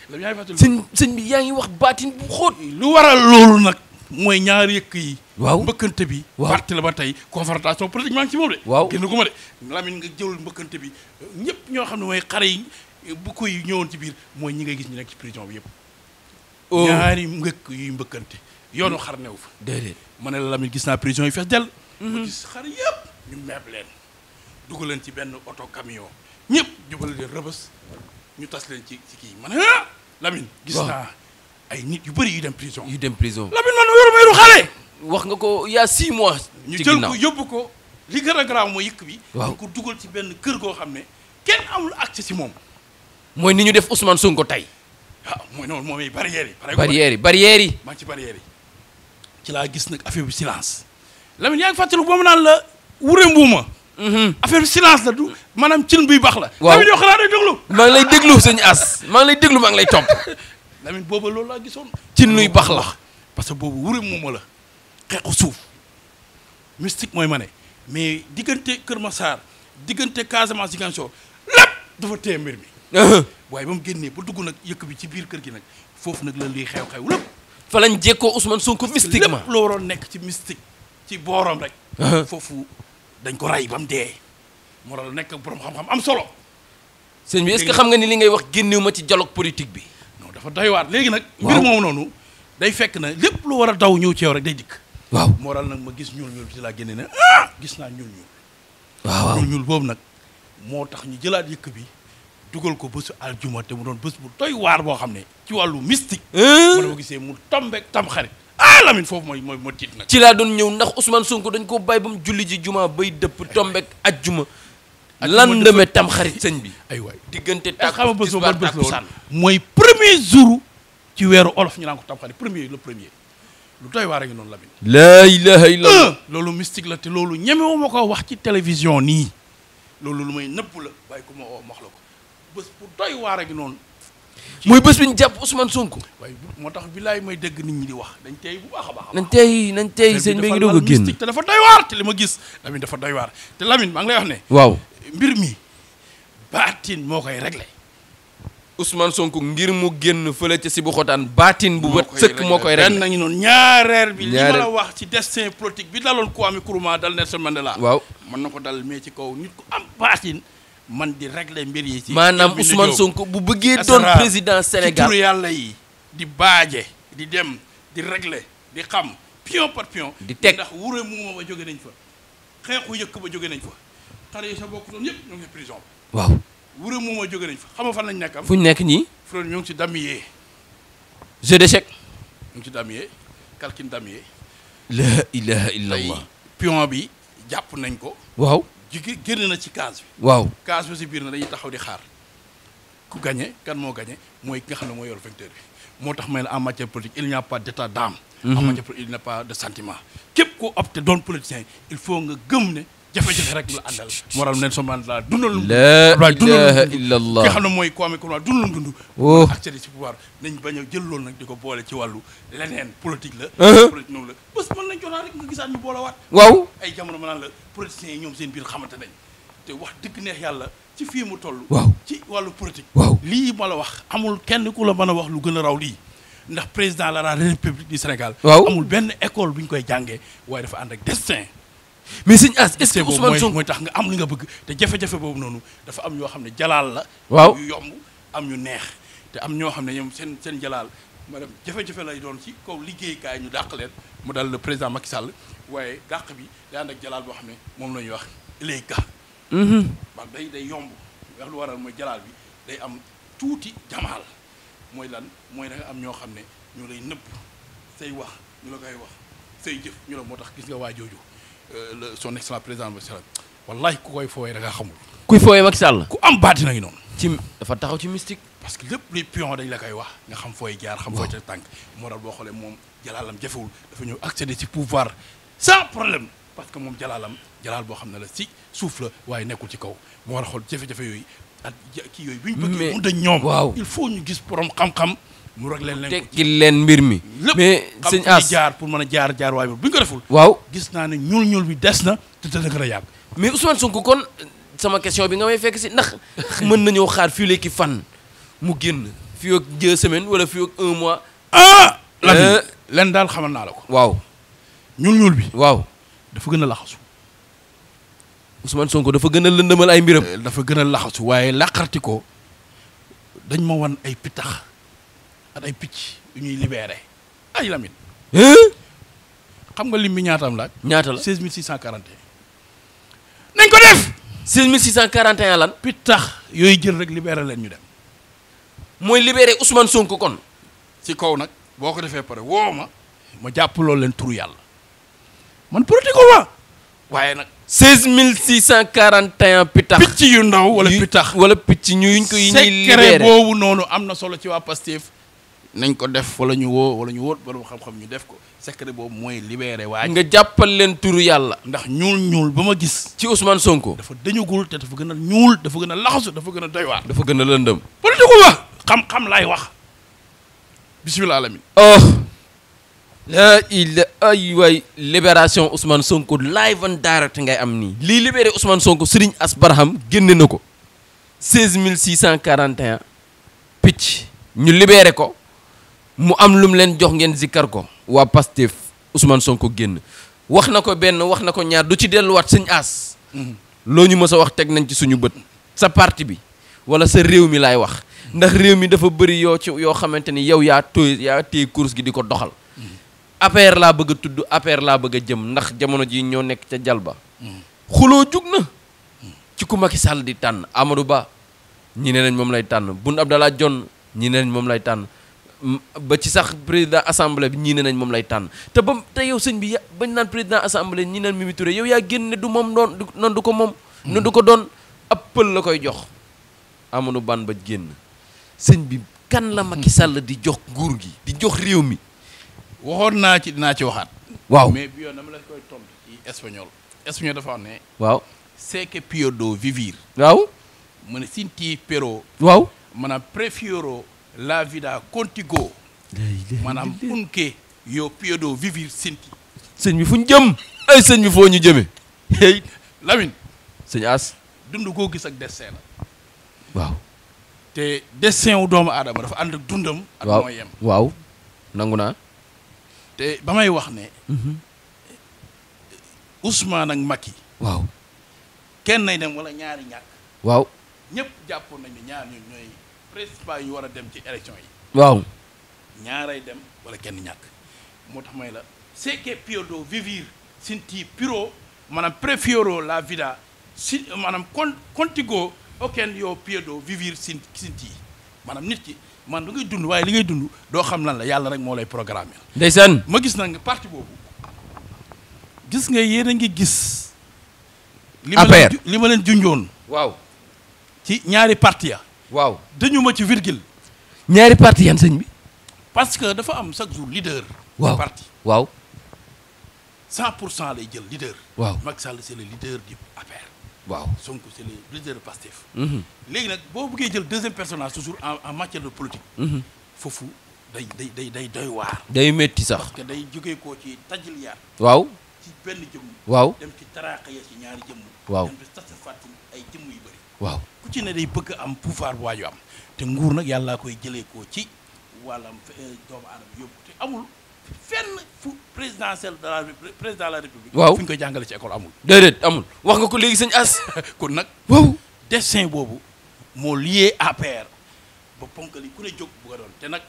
Lamine yaa ngi fàttal sëñ bi yaa ngi wax baatin bu xóot lu waral loolu nag mooy ñaari yëkk yi waaw mbëkkante bi parti la ba tey confrontation politique maa ngi ci moom de waaw génn gu ma de Lamine nga jël mbëkkante bi ñëpp ñoo xam ne mooy xare yi bu koy ñëwoon ci biir mooy ñi ngay gis ñu nekk ci prison bi yëpp ñaari ngëkk yuy mbëkkante yoonu xar newu fa déedéet ma ne la Lamine gis naa prison yi fees dell ma gis xare yëpp ñu meeb leen dugal leen ci benn oto camion ñëpp jubal leen rëbës ñu tas leen ci kii ma ne Lamine gis naa ay nit yu bëri yu dem prison Lamine man yoru mayru xale wax nga ko il y a 6 mois ñu jël ko yóbbu ko li gën a garaaw mooy yëkk bi ñu ko dugal ci benn kër goo xam ne kenn amul accès ci moom mooy ni ñu def Ousmane Sonko tey waaw mooy noonu moom barrières yi maa ngi ci barrières yi ci laa gis nag affaire bi silence Lamine yaa ngi fàttaliku ba mu naan la wure mbuuma affaire bi silence la du maanaam cin buy baax la Lamine yoo xanaa day déglu maa ngi lay déglu sëñ As maa ngi lay déglu maa ngi lay topp Lamine booba loolu laa gisoon cin luy baax la parce que boobu wure mbuuma la xeexu suuf mystique mooy ma ne mais diggante Kër Massar diggante Casamance Ziguinchor lépp dafa téye mbir mi waaye ba mu génnee ba dugg nag yëkk bi ci biir kër gi nag foofu nag la lii xew-xew lépp fa lañ jekkoo Ousmane Sonko mystiquement lépp loo waroon nekk ci mystique ci boorom rek foofu dañ ko rey ba mu dee moo tax nekk borom xam-xam am solo sëñ bi est-ce que xam nga ni li ngay wax génnewu ma ci dialogue politique bi non dafa doy waar léegi nag mbir moom noonu day fekk na lépp lu war a daw ñëw ci yow rek day dikk waaw moo tax nag ma gis ñuul bi ci laa génne ne gis naa ñuul waaw ñuul boobu nag moo tax ñu jëlaat yëkk bi dugal ko bésu aljuma te mu doon bés bu doy waar boo xam ne ci wàllu mystique ma dama gisee mu tombeek tam xarit Lamine foofu mooy ma tiit nag ci laa doon ñëw ndax Ousmane Sonko dañ ko bàyyi ba mu julli ji juma bay dëpp tombeek ajjuma lendemain tam xarit sëñ bi ay waay diggante xam nga bés boobu ban bés la woon mooy premier jour ci weeru olof ñu naan ko tam xarit le premier lu doy waar a ngi noonu Lamine laa ilaha illallah loolu mystique la te loolu ñemewu ma ko wax ci télévision nii loolu lu may nëpp la bàyyi ko ma wax la ko bés bu doy waar a ngi noonu mooy bés bi ñu jàpp Ousmane Sonko waaye moo tax bilaay may dégg nit ñi di wax dañ tey bu baax a baax nañ tey sëñ bi ngi doog a génn te dafa doy waar te li ma gis Lamine dafa doy waar te Lamine maa ngi lay wax ne waaw mbir mi baatin moo koy réglé Ousmane Sonko ngir mu génn fële ca si bu xotaan baatin bu bët sëkk moo koy réglé benn nañu noonu ñaareel bi li ma la wax ci destin politique bi daloon Kwame Nkrumah dal Nelson Mandela waaw mën na ko dal mais ci kaw nit ku am baatin man di régler mbir yi ci maanaam Ousmane Sonko bu bëggee doon président Sénégal ci turu yàlla yi di baaje di dem di régler di xam pion par pion di teg ndax wure muuma ba jóge nañ fa xeexu yëkk ba jóge nañ fa xare yi sa bokk doon yëpp ñoo ngi prison waaw wure muuma jóge nañ fa xam nga fan lañ nekk am fu ñu nekk ñii frère ñoo ngi ci damier jeu d'échec ñoo ngi ci damier calcul damier la ilaha illallah pion bi jàpp nañ ko waaw jigéen génn na ci case bi waaw case bi si biir na dañuy taxaw di xaar ku gagné kan moo gagné mooy ki nga xam ne mooy yor vecteur bi moo tax may la en matière politique il n'y a pas d'état d'âme en matière politique il n'y a pas de sentiment képp koo opté doon politicien il faut nga gëm ne jafe-jafe rek la àndal moo tax Nelson Mandela dundal la ilaha illallah ki nga xam ne mooy Kwame Nkrumah dundal dund accéder ci pouvoir nañ bañ a jël loolu nag di ko boole ci wàllu leneen politique la politique noonu la bés mën nañ joxaa rek nga gisaat ñu boole waat waaw ay jamono ma naan la politiciens yi ñoom seen biir xamante nañ te wax dëgg neex yàlla ci fii mu toll waaw ci wàllu politique waaw lii ma la wax amul kenn ku la mën a wax lu gën a raw lii ndax président de la République du Sénégal waaw amul benn école bu ñu koy jàngee waaye dafa ànd ak destin mais sëñ As est-ce que Ousmane Sonko mooy tax nga am li nga bëgg te jafe-jafe boobu noonu dafa am yoo xam ne jalaal la. waaw yu yomb am ñu neex te am ñoo xam ne ñoom seen jalaal maanaam jafe-jafe lay doon ci kaw liggéeykaay ñu dàq leen mu dal le président Macky Sall waaye dàq bi day ànd ak jalaal boo xam ne moom la ñuy wax ilayka. wax day yomb wax lu waral mooy jalaal bi day am tuuti jamaal mooy lan mooy da nga am ñoo xam ne ñoo lay nëbb say wax ñu la koy wax say jëf ñu la moo tax gis nga waa jooju son excellence président Macky Sall wallahi ku koy fooyee da nga xamul. kuy fooyee Macky Sall. ku am baati na ngi noonu. ci dafa taxaw ci mystique. parce que lépp luy pion dañ la koy wax nga xam fooy jaar xam fooy ca tànk moo tax boo xoolee moom jalaalam jafewul dafa ñëw accéder ci pouvoir sans problème parce que moom jalaal boo xam ne la si suuf la waaye nekkul ci kaw moo war a xool jafe-jafe yooyu ak kii yooyu bu ñu bëggee mu dañ ñoom waaw il faut ñu gis borom xam-xam mu rek leen tekkil leen mbir mi mais sëñ As jaar pour mën a jaar waaye bu ñu ko deful waaw gis naa ne ñuul bi des na te dana gën a yàgg mais Ousmane Sonko kon sama question bi nga may fekk si ndax mën nañoo xaar fii léegi fan mu génn fii ak 2 semaines wala fii ak 1 mois len daal xamal naa la ko waaw ñuul bi waaw dafa gën a laxasu Ousmane Sonko dafa gën a lëndëmal ay mbiram dafa gën a laxasu waaye laqarti ko dañ ma wan ay pitax ak ay picc yu ñuy libéré ay Lamine xam nga lim bi ñaatam laaj ñaata la 16641 nañ ko def 16641 lan pitax yooyu jël rek libéré leen ñu dem mooy libéré Ousmane Sonko kon ci kaw nag boo ko defee pare woo ma jàpp loolu leen turu yàlla man politique wa waaye nag 16641 pitax picc yu ndaw wala pitax wala picc yuñ ko yi ñuy secret libéré boobu noonu am na solo ci waa Pastef nañ ko def wala ñu wóot borom xam-xam ñu def ko secret boobu mooy libéré waaye nga jàppal leen turu yàlla ndax ñuul ba ma gis ci Ousmane Sonko dafa dañugul te dafa gën a ñuul dafa gën a laxasu dafa gën a doy waar dafa gën a lëndëm politique wa xam-xam laay wax bismillah alamin la il ay waay libération Ousmane Sonko live and direct ngay am nii lii libéré Ousmane Sonko Serigne Ass Barham génne na ko 16641 picc ñu libéré ko mu am lum leen jox ngeen zikkar ko waa Pastef Ousmane Sonko génn wax na ko benn wax na ko ñaar du ci delluwaat sëñ As loo ñu mës a wax teg nañ ci suñu bët sa parti bi wala sa réew mi laay wax ndax réew mi dafa bëri yoo xamante ni yow yaa téye course gi di ko doxal APR laa bëgg a tudd APR laa bëgg a jëm ndax jamono ji ñoo nekk ca jalba xuloo jug na ci ku Macky Sall di tànn Amadou Ba ñi ne nañ moom lay tànn Boun Abdallah Dionne ñi ne nañ moom lay tànn ba ci sax président assemblée bi ñii ne nañ moom lay tànn te yow sëñ bi bañ naan président assemblée ñi naan Mimi Touré yow yaa génne du moom noonu du ko moom noonu du ko doon ab pël la koy jox Amadou Ban ba génn sëñ bi kan la Macky Sall di jox nguur gi di jox réew mi waxoon naa ci dinaa ci waxaat waaw mais bi yoon dama la koy tontu ci espagnol dafa wax ne waaw c'est que periodo vivir waaw mu ne sinti pero waaw maanaam prefiero la vida contigo maanaam unke yo periodo vivir sinti sëñ bi fu ñu jëm ay sëñ bi foo ñu jëme hey Lamine sëñ As dund koo gis ak destin la waaw te destin wu doomu aadama dafa ànd ak dundam ak mooy yem waaw nangu naa te ba may wax ne Ousmane ak Macky waaw kenn nay dem wala ñaari ñàkk waaw ñëpp jàppoon nañ ne ñaar ñun ñooy principal yu war a dem ci élection yi waaw ñaaray dem wala kenn ñàkk moo tax may la c'est que periodo vivir sinti piro maanaam prefiero la vida si maanaam contigo aucun yo periodo vivir sinti maanaam nit ki man da ngay dund waaye li ngay dund doo xam lan la yàlla rek moo lay programmer ndeysaan ma gis na nga parti boobu gis nga yéen a ngi gis li ma leen junjoon waaw ci ñaari parti ya waaw dañu ma ci virgule ñaari parti yan sëñ bi parce que dafa am chaque jour leader waaw parti waaw 100% lay jël leader waaw Macky Sall c'est le leader du APR waaw Sonko c'est le leader Pastef léegi nag boo bëggee jël deuxième personnage toujours en matière de politique foofu day doy waar day métti sax parce que day jógee koo ci tajiliyaat waaw ci benn jëmm waaw dem ci taraaxa ya ci ñaari jëmm waaw dem ci tasa fàttin ay jëmm yu bëri waaw ku ci ne day bëgg am pouvoir bu waaju am te nguur nag yàllaa koy jëlee koo ci wàllam doomu aadama yóbbu te amul fenn fu présidentiel de la président de la république. waaw fu ñu koy jàngale ci école amul. déedéet amul wax nga ko léegi sëñ As. kon nag. waaw destin boobu moo lié APR ba ponk li ku ne jóg bu ko doon te nag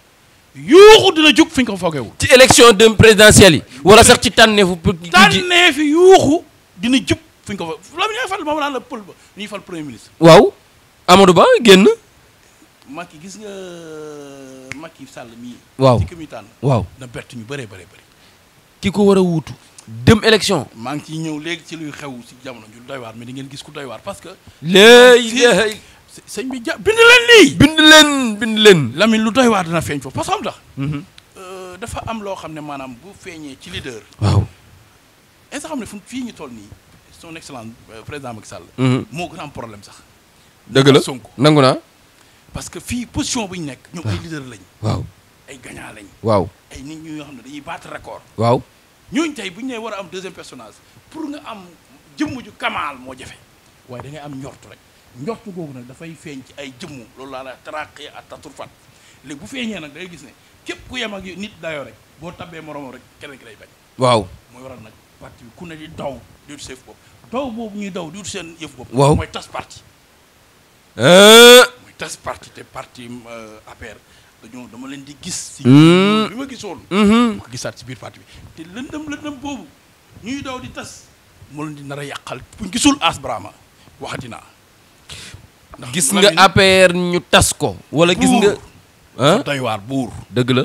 yuuxu dina jóg fi ñu ko foogewul. ci élection de présidentielle yi. wala sax ci tànneefu. tànneefi yuuxu dina jub fi ñu ko fa la ñuy fal moom naan la pël ba ñuy fal premier ministre. waaw Amadou Ba génn. Macky gis nga Macky Sall mii. waaw ci ki muy tànn. waaw na bett ñu bëree bëri. ki ko war a wuutu. dem élection. maa ngi ciy ñëw léegi ci luy xew si jamono ju doy waar mais di ngeen gis ku doy waar parce que. léegi. sëñ bi bind leen lii. bind leen. Lamine lu doy waar dina feeñ foofu parce que xam tax. dafa am loo xam ne maanaam bu feeñee ci leader. waaw. est-ce que xam ne fii ñu toll nii son excellence président Macky Sall. moo gën a am problème sax. dëgg la Sonko nangu naa. parce que fii position bu ñu nekk. ñoom ay leader lañ. waaw ay gagnant lañ. waaw ay nit ñi nga xam ne dañuy battre record. waaw. ñooñu tey bu ñu nee war a am deuxième personnage pour nga am jëmm ju kamaal moo jafe waaye da ngay am njortu rek njortu googu nag dafay feeñ ci ay jëmm loolu laa la taraqi ak taturfat léegi bu feeñee nag da ngay gis ne képp ku yem ak nit dayoo rek boo tabbee moromam rek keneen ki lay bañ. waaw mooy waral nag parti bi ku ne di daw di wut seen yëf bopp daw boobu ñuy daw di wut seen yëf bopp. waaw mooy tas parti. mooy tas parti te parti APR dañoo dama leen di gis. si bi ma gisoon. ma ko gisaat si biir parti bi te lëndëm boobu ñuy daw di tas moo leen di nar a yàqal buñ gisul Ass Barham waxati naa. ndax gis nga APR ñu tas ko. wala gis nga. ah doy waar buur. dëgg la.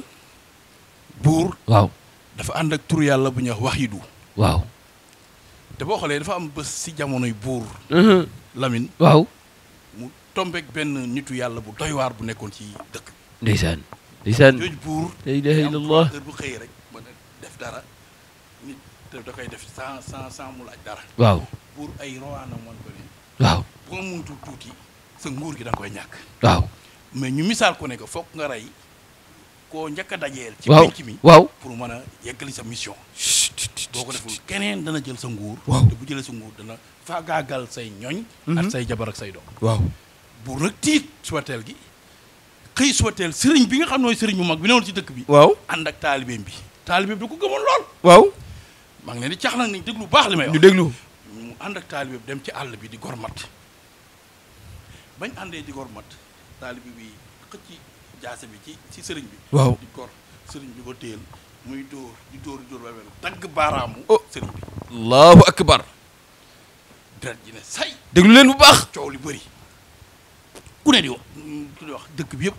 buur. waaw. dafa ànd ak tur yàlla bu ñuy wax yi du. waaw. te boo xoolee dafa am bés si jamonoy buur. Lamine. waaw. mu tombeek benn nitu yàlla bu doy waar bu nekkoon ci dëkk. ndeysaan. ndeysaan. jooju buur. la ilaha illallah. heure bu xëyee rek ba def dara nit da koy def sans mu laaj dara. waaw. buur ay rowaanam wan ko ne. waaw. boo muntu tuuti sa nguur gi da nga koy ñàkk. waaw. mais ñu misaal ko ne que foog nga rey koo njëkk a dajeel. ci waaw penc mi. waaw. pour mën a yeggali sa mission. boo ko deful keneen dana jël sa nguur. waaw te bu jëlee sa nguur dana faagaagal say ñoñ. ak say jabar ak say doom. waaw. buur nag tiit subateel gi xëy subateel sëriñ bi nga xam nooy sëriñ bu mag bi newoon ci dëkk bi. waaw. ànd ak taalibeem bi. taalibeem da ko gëmoon lool. waaw. maa ngi leen di cax nag ni déglu baax li may wax. ñu déglu. mu ànd ak taalibeem dem ci àll bi di gor mat bañ àndee di gor mat taalibe bi xëcc jaase bi ci sëriñ bi. waaw. di gor sëriñ bi ko téel muy dóor di dóor ba mel dagg baaraamu. sëriñ bi. allahu akbar. deret ji ne say. déglu leen bu baax. coow li bëri ku ne di wax dëkk bi yëpp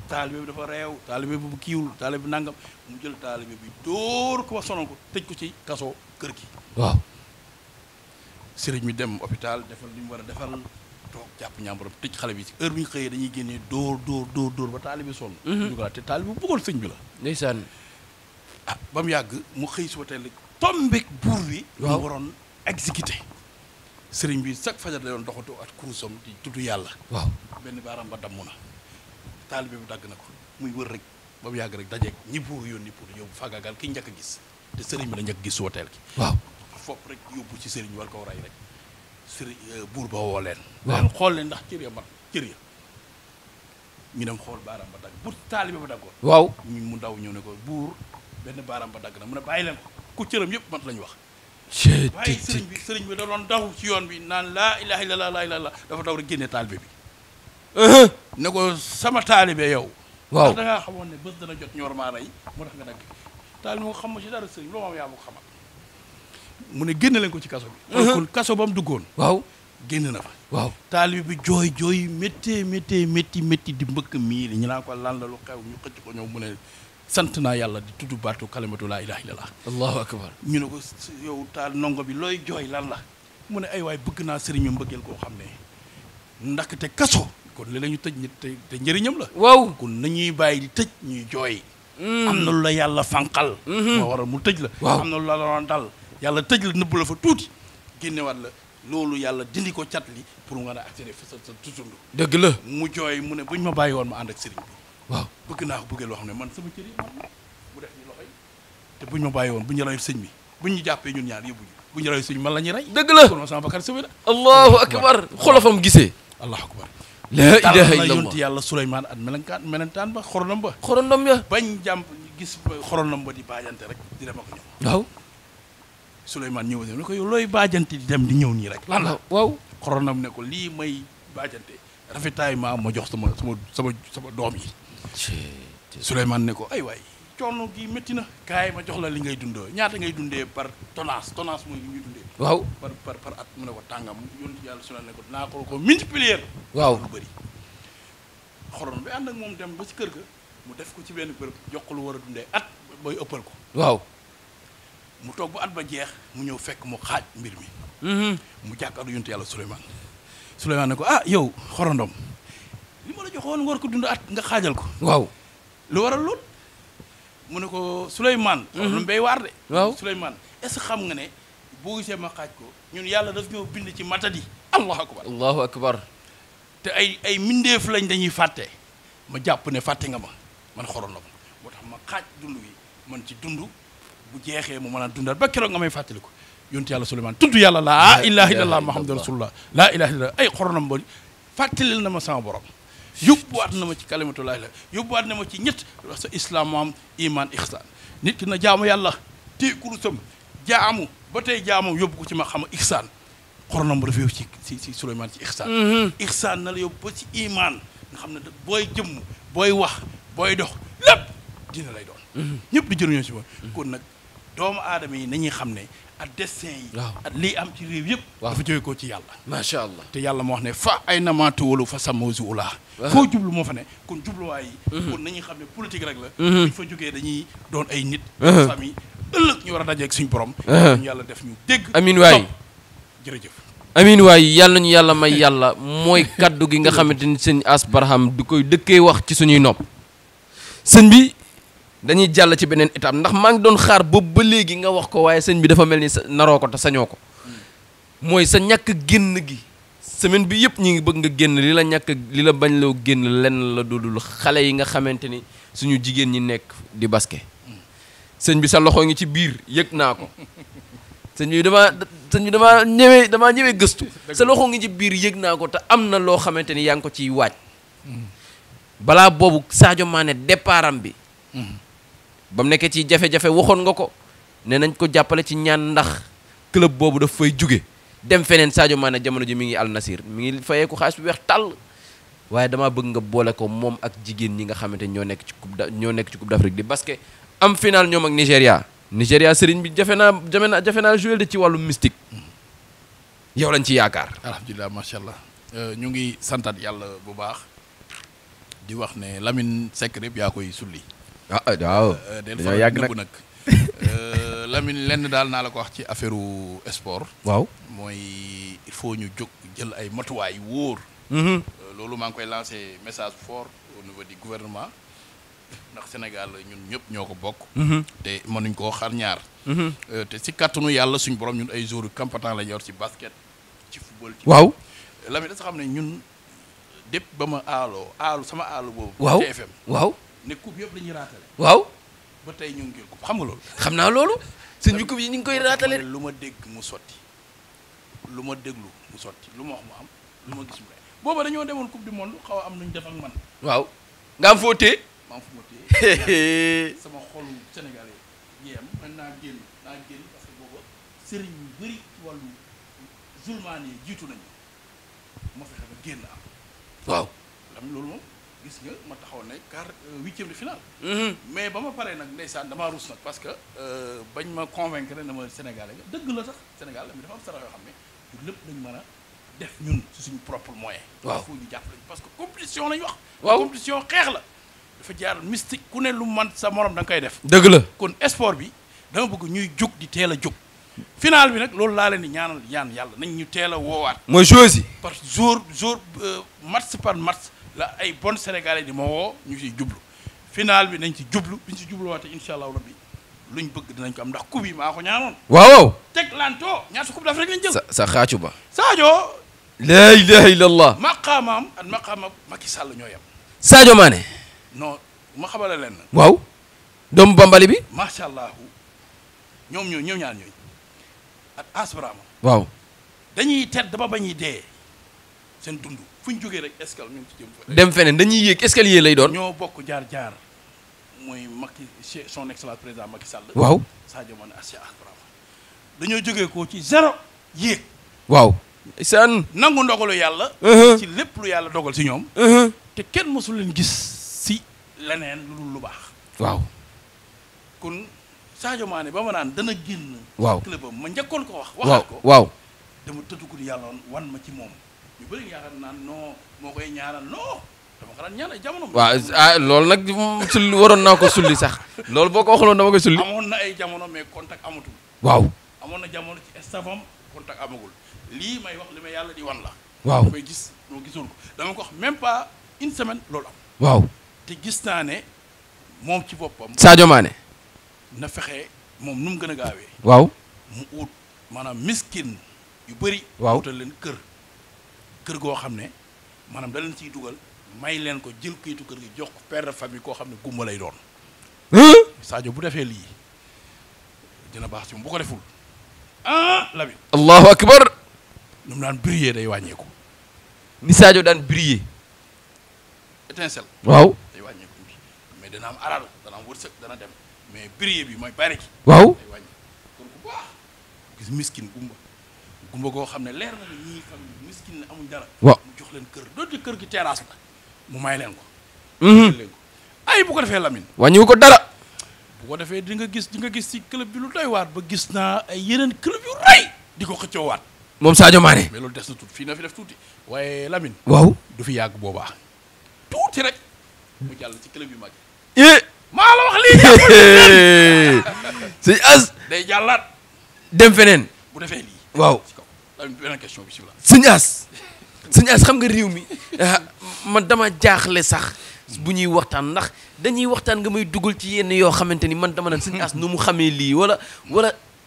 taalibe bi dafa reew taalibe bi bu kiiwul taalibe bi nangam mu jël taalibe bi dóor ko wax sonal ko tëj ko ci kaso kër gi. waaw. sëriñ bi dem hôpital defal li mu war a defal toog jàpp ñàmbaram tëj xale bi ci heure bi ñu xëyee dañuy génnee dóor ba taalibe sonn. dugalaat te taalibe bu bëggoon sëñ bi la. ndeysaan. ah ba mu yàgg mu xëy suba teel tombeek buur bi. waaw mu waroon exécuté. sëriñ bi chaque fajar la doon doxatu ak kurusam di tudd yàlla. waaw. benn baaram ba damm na taalibe bi dagg na ko muy wër rek ba mu yàgg rek dajeeg ñi buur yónni pour yóbbu fagagal ki njëkk a gis te sëriñ bi la njëkk gis suba teel gi. waaw. fopp rek yóbbu ci sëriñ war ko ray rek sëriñ buur ba woo leen. waaw leen xool leen ndax cër ya mat cër ya ñu dem xool baaram ba dagg bu taalibe ba daggoon. waaw. mu ndaw ñëw ne ko buur benn baaram ba dagg na mu ne bàyyi leen ko ku cëram yëpp mat la ñu wax. waaye sëriñ bi da doon daw ci yoon bi naan laa ilaha illallah laa ilaha illallah dafa daw rek génne taalibe bi. ne ko sama taalibe yow. waaw ndax da ngaa xamoon ne bés dana jot ñor maa rey moo tax nga dagg taalibe moo xam ma ci dara sëriñ loo moom yaa ma ko xamal mu ne génne leen ko ci kaso bi. kon kaso ba mu duggoon. waaw. génn na fa. waaw. taalibe bi jooy métti di mbëkk miir ñu naan ko lan la lu xew ñu xëcc ko ñëw mu ne sant naa yàlla di tudd baatu kalimatu laa ilaha illallah. allahu akbar. ñu ne ko yow taal ndongo bi looy jooy lan la mu ne ay waay bëgg naa sëriñ mbëggeel koo xam ne ndaxte kaso kon li la ñu tëj nit te njëriñam la. waaw. kon nañuy bàyyi di tëj ñuy jooy. am na lu la yàlla fànqal. moo waral mu tëj la. waaw. am na lu la doon dal yàlla tëj la nëbb la fa tuuti génnewaat la loolu yàlla dindi ko cat li pour nga a accéder fa sa tutund. dëgg la. mu jooy mu ne buñ ma bàyyi woon ma ànd ak sëriñ bi. waaw. bëgg naa ko bëggee loo xam ne man sama cër yi man mu def ñu loxo yi te buñ ma bàyyi woon bu ñu rey sëñ bi buñ ñu jàppee ñun ñaar yóbbu ñu bu ñu rey sëñ man la ñuy rey. dëgg la. kon sama bakkan sëbi la. allahu akbar. xolofam gisee. allahu akbar. la ilaha illallah illallah. yonti yàlla Suleymaan at melentaan ba xorondom ba. xorondom ya. bañ jàmp gis xoronam ba di baajante rek di dem ak ñëw. waaw. Souleymane ñëw ne ko yow looy baajante di dem di ñëw nii rek. lan la waaw. xoronam ne ko lii may baajante rafetaay ma jox sama doom yi. Souleymane ne ko ay waay coono gi métti na. kaay ma jox la li ngay dundoo ñaata ngay dundee par tonnage mooy li ñuy dundee. waaw par at mu ne ko tàngam yonent yàlla Souleymane ne ko dinaa ko multiplier. waaw lu bëri. xoron bi ànd ak moom dem ba ci kër ga mu def ko ci benn bërëb jox ko lu war a dundee at booy ëppal ko. waaw. mu toog ba at ba jeex mu ñëw fekk mu xaaj mbir mi. mu jàkkaarloo yonent yàlla Souleymane ne ko ah yow xorondom li ma la joxoon war ko dund at nga xaajal ko. waaw. lu waral lool mu ne ko Souleymane. lu mbéy waar de. waaw Souleymane est-ce que xam nga ne boo gisee ma xaaj ko ñun yàlla daf ñoo bind ci matadi. allahu akbar. te ay mindeef lañ dañuy fàtte ma jàpp ne fàtte nga ma man xorondom moo tax ma xaaj dund wi man ci dund bu jeexee mu mën a dundal ba keroog nga may fàttali ko yonent yàlla Souleymane tudd yàlla laa ilaha illallah muhammadu rasulullah laa ilaha illallah ay xorondom ba fàttalil na ma sama borom yóbbuwaat na ma ci kalimatullahi la yóbbuwaat na ma ci ñett sa islam mu am iman ihsan nit ki na jaamu yàlla téye kurusam jaamu ba tey jaamu yóbbu ko ci ma xam ihsan xorondom ba dafa yóbbu ci Souleymane ci ihsan ihsan na la yóbbu ba ci iman nga xam ne booy jëmm booy wax booy dox lépp dina lay doon ñëpp di jëriñoo si woon kon nag doomu aadama yi nañuy xam ne ak destin yi ak lii am ci réew yëpp dafa jóge ko ci yàlla macha allah te yàlla moo wax ne fa ay namaatu wala fa samawsi ula foo jublu moo fa ne kon jubluwaay yi kon nañuy xam ne politique rek la buñ fa jógee dañuy doon ay nit famille ëllëg ñu war a dajeeg suñ borom ñu yàlla def ñu dégg amin waay jërëjëf amin waay yàlla ñu yàlla may yàlla mooy kaddu gi nga xamante ni sëñ Ass Barham du koy dëkkee wax ci suñuy nopp sëñ bi dañuy jàll ci beneen étape ndax maa ngi doon xaar boobu ba léegi nga wax ko waaye sëñ bi dafa mel ni naroo ko te sañoo ko mooy sa ñàkk génn gi semaine bi yëpp ñu ngi bëgg nga génn li la bañ loo génn lenn la dudul xale yi nga xamante ni suñu jigéen ñi nekk di basket sëñ bi sa loxo ngi ci biir yëg naa ko sëñ bi damaa ñëwee gëstu sa loxo ngi ci biir yëg naa ko te am na loo xamante ni yaa ngi ko ciy waaj balaa boobu Sadio Mané départam bi ba mu nekkee ci jafe-jafe waxoon nga ko ne nañ ko jàppale ci ñaan ndax club boobu daf fay jóge dem feneen Sadio Mané jamono ji mi ngi Al Nassr mi ngi fayee ko xaalis bu weex tàll waaye damaa bëgg nga boole ko moom ak jigéen ñi nga xamante ñoo nekk ci coupe d'Afrique di basket am final ñoom ak Nigéria sëriñ bi jafe naa joué de ci wàllu mystique yow lañ ci yaakaar. alhamdulilah macha allah ñu ngi santaat yàlla bu baax di wax ne Lamine Seck rek yaa koy sulli. waaw dañoo yàgg nag Lamine lenn daal naa la ko wax ci affaire sport. waaw mooy il faut ñu jóg jël ay matuwaay wóor. loolu maa ngi koy lancé message fort au niveau du gouvernement ndax Sénégal ñun ñëpp ñoo ko bokk. te mënuñ koo xar ñaar. te si kàttanu yàlla suñ borom ñun ay joueurs compétents la ñu yor ci basket ci football. waaw Lamine da sa xam ne ñun dépp ba ma aalu sama aalu boobu. waaw TFM waaw. ne coupe yëpp dañuy raatale. waaw. ba tey ñu ngi jël coupe xam nga loolu. xam naa loolu. sëñ bi coupe yi ñu ngi koy raatale. lu ma dégg mu sotti lu ma déglu mu sotti lu ma wax mu am lu ma gis mu ne booba dañoo demoon coupe du monde xaw a am nuñ def ak man. waaw nga am foo téye. ma am fu ma téye sama xolu Sénégalais yi am man naa génn parce que booba sëriñ yu bëri ci wàllu zulmaan yi jiitu nañu ma fexe ba génn am. waaw loolu moom. gis nga ma taxaw ne huitième de finale. mais ba ma paree nag ndeysaan damaa ruus nag parce que bañ ma convaincre ne ma Sénégalais nga dëgg la sax Sénégal mi dafa am sarax yoo xam ne pour lépp dañ mën a def ñun ci suñu propre moyen. waaw foo ñu jàppale parce que compétition lañ wax. waaw compétition xeex la. dafa jaar mystique ku ne lu man sa morom da nga koy def. dëgg la kon sport bi dama bëgg ñuy jóg di teel a jóg. final bi nag loolu laa leen di ñaan yàlla nañ ñu teel a woowaat. mooy joueurs yi. par jour match par match. la ay bon Sénégalais di ma woo ñu ciy jublu final bi nañ ci jublu biñ ci jubluwaate incha allahu rabbi luñ bëgg dinañ ko am ndax coupe yi maa ko ñaanoon. waaw teg lantoo ñaata coupe d'Afrique lañ jël. sa xaacu ba. Sadio. la ilaha illallah. maqaamaam ak maqaama Macky Sall ñoo yem. Sadio Mané. non ma xamala leen. waaw. doomu Bambali bi. macha allah ñoom ñaar ñooy ak Ass Barham. waaw. dañuy tedd dama bañuy dee seen dund. fu ñu jógee rek escale ñu ngi ci jëm fa. dem feneen dañuy yéeg escalier lay doon. ñoo bokk jaar mooy Macky son excellence président Macky Sall. waaw Sadio Mané ak Cheikh Ass Barham dañoo jógee ko ci zéro yéeg. waaw. isaan. nangu ndogalu yàlla. ci lépp lu yàlla dogal ci ñoom. te kenn mësul leen gis si leneen lu dul lu baax. waaw. kon Sadio Mané ba ma naan dana génn. waaw club am ma njëkkoon ko wax. waaw waxaat ko waaw. dama tëdd ko yàlla wan ma ci moom ñu bëri yaakaar naan non moo koy ñaanal non dama ko daan ñaanal jamono. waaw loolu nag sulli waroon naa ko sulli sax loolu boo ko waxaloon dama koy sulli. amoon na ay jamono mais contact amatul. waaam amoon na jamono ci stafam contact amagul lii may wax li ma yàlla di wan la. waaw may gis noo gisoon ko dama ko wax même pas une semaine loolu am. waaw. te gis naa ne moom ci boppam. Sadio Mané. na fexe moom nu mu gën a gaawee. waaw. mu ut maanaam miskin yu bëri. waaw utal leen kër goo xam ne maanaam da leen ciy dugal may leen ko jël kayitu kër gi jox ko père de famille koo xam ne gumba lay doon. Sadio bu defee lii dina baax ci moom bu ko deful Lamine. allahu akbar. nu mu daan briller day wàññeeku. ni Sadio daan briller. étincelle. waaw. day wàññeeku mais dana am alal dana am wërsëg dana dem mais briller bi mooy bari ki. waaw. day wàññi kon bu baax gis miskin gumba goo xam ne leer na ne ñii xam miskin ne amuñ dara. waaw mu jox leen kër doonte kër gi terrasse la mu may leen ko. leen ko ay bu ko defee Lamine. wàññiwu ko dara. bu ko defee di nga gis ci club bi lu doy waat ba gis naa ay yeneen club yu rëy di ko xëccoowaat. moom Sadio Mané. mais loolu des na tuuti fii na fi def tuuti waaye Lamine. waaw. du fi yàgg boobaa tuuti rek mu jàll ci club yu mag eh. maa la wax lii. sëñ As. day jàllaat. dem feneen. bu defee lii. waaw. ci kaw Lamine beneen question bi si la. sëñ As. sëñ As xam nga réew mi man dama jaaxle sax bu ñuy waxtaan ndax dañuy waxtaan nga may dugal ci yenn yoo xamante ni man dama naan sëñ As nu mu xamee lii wala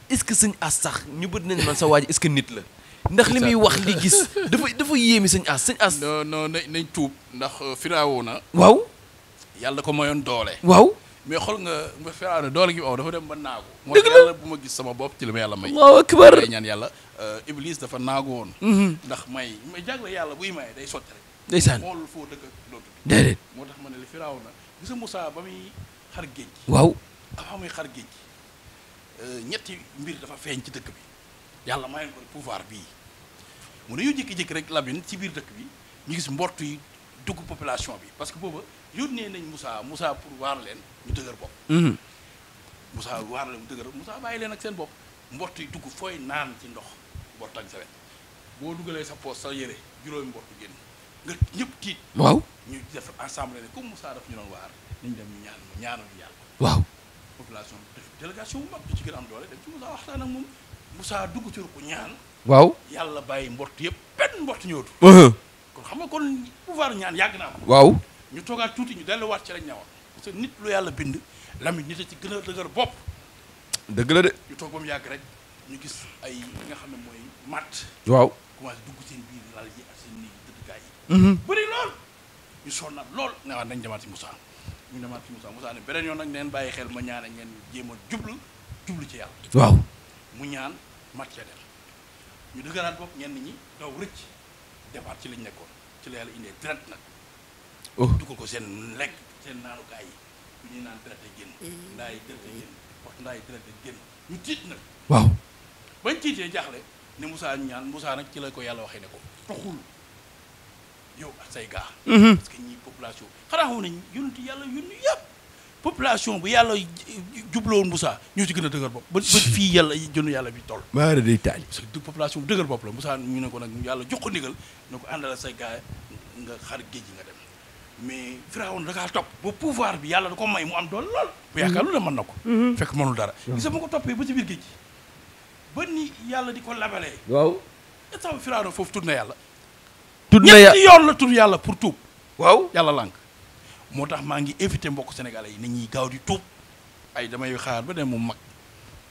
est-ce que sëñ As sax ñu bëri nañ man sa waa ji est-ce que nit la ndax li muy wax li gis dafa yéemi sëñ As sëñ As. non nañ tuub ndax firaawo na. waaw. yàlla ko mayoon doole. waaw. mais xool nga firaawo na doole gi aw dafa dem ba naagu. dëgg la moo yàlla bu ma gis sama bopp ci li ma yàlla may. allahu akbar. day ñaan yàlla Iblis dafa naagu woon. ndax may jàgle yàlla buy maye day sotti rek. ndeysaan xoolul foo dëkk doo tudd. déedéet. moo tax ma ne li firaawo na gis nga Moussa ba muy xar géej gi. waaw. avant muy xar géej gi ñetti mbir dafa feeñ ci dëkk bi yàlla mayoon ko pouvoir bii mu ne ñu jékki-jékki rek Lamine ci biir dëkk bi ñu gis mbott yi dugg population bi parce que booba yónnee nañ Moussa pour waar leen ñu dëgër bopp. Moussa waar leen mu dëgër Moussa bàyyi leen ak seen bopp mbott yi dugg fooy naan ci ndox mbott ak sa wet boo dugalee sa poos sa yére juróomi mbott génn nga ñëpp tiit. waaw. ñu def ensemble ne comme Moussa daf ñu doon waar nañ dem ñu ñaanal yàlla. waaw. population bi def délégation bu mag bi ci gën a am doole dem ci Moussa waxtaan ak moom Moussa dugg ci ruq ñaan. waaw. yàlla bàyyi mbott yëpp benn mbott ñëwatu. kon xam nga kon pouvoir ñaan yàgg naa ko. waaw. ñu toogaat tuuti ñu delluwaat ci lañ ñawoon parce que nit lu yàlla bind Lamine nit a ci gën a dëgër bopp. dëgg la de. ñu toog ba mu yàgg rek ñu gis ay li nga xam ne mooy matt. waaw. commencé dugg seen biir lal yi ak seen néeg dëddkaay yi. bëri lool ñu sonnaat lool nga wax nañ demaat ci Moussa. ñu demaat ci Moussa ne beneen yoon nag neen bàyyi xel ma ñaan ak ngeen jéem a jublu ci yàlla. waaw. mu ñaan mat ya dem ñu dëgëraat bopp ñenn ñi daw rëcc defaat ci lañ nekkoon ci la yàlla indee direct nag. dugal ko seen lekk seen naanukaay yi bu ñuy naan direct génn. ndaa yi direct génn wax ndaa yi direct génn ñu tiit nag. waaw. bañ tiitee jaaxle ne Moussa ñaan Moussa nag ci la ko yàlla waxee ne ko toxul yow ak say gaa. parce que ñii population xanaa xam nañ yónni yàlla yónni yëpp population bu yàlla jublowoon Moussa ñoo ci gën a dëgër bopp ba fii yàlla jënu yàlla bi toll. maa day taali. parce que population bu dëgër bopp la Moussa ñu ne ko nag yàlla jox ko ndigal ne ko àndal say gaa nga xar géej gi nga dem mais Firawna da kaa topp ba pouvoir bi yàlla da ko may mu am doole lool. bu yaakaar lu ne mën na ko. fekk mënul dara. gis nga ma ko toppee ba ci biir géej gi ba ni yàlla di ko labalee. waaw. instant Firawna foofu tudd na yàlla. tudd na ñetti yoon la tudd yàlla pour tuub. waaw. yàlla lànk moo tax maa ngi invité mbokk sénégalais yi nañuy gaaw di tuub ay damay xaar ba dem mu mag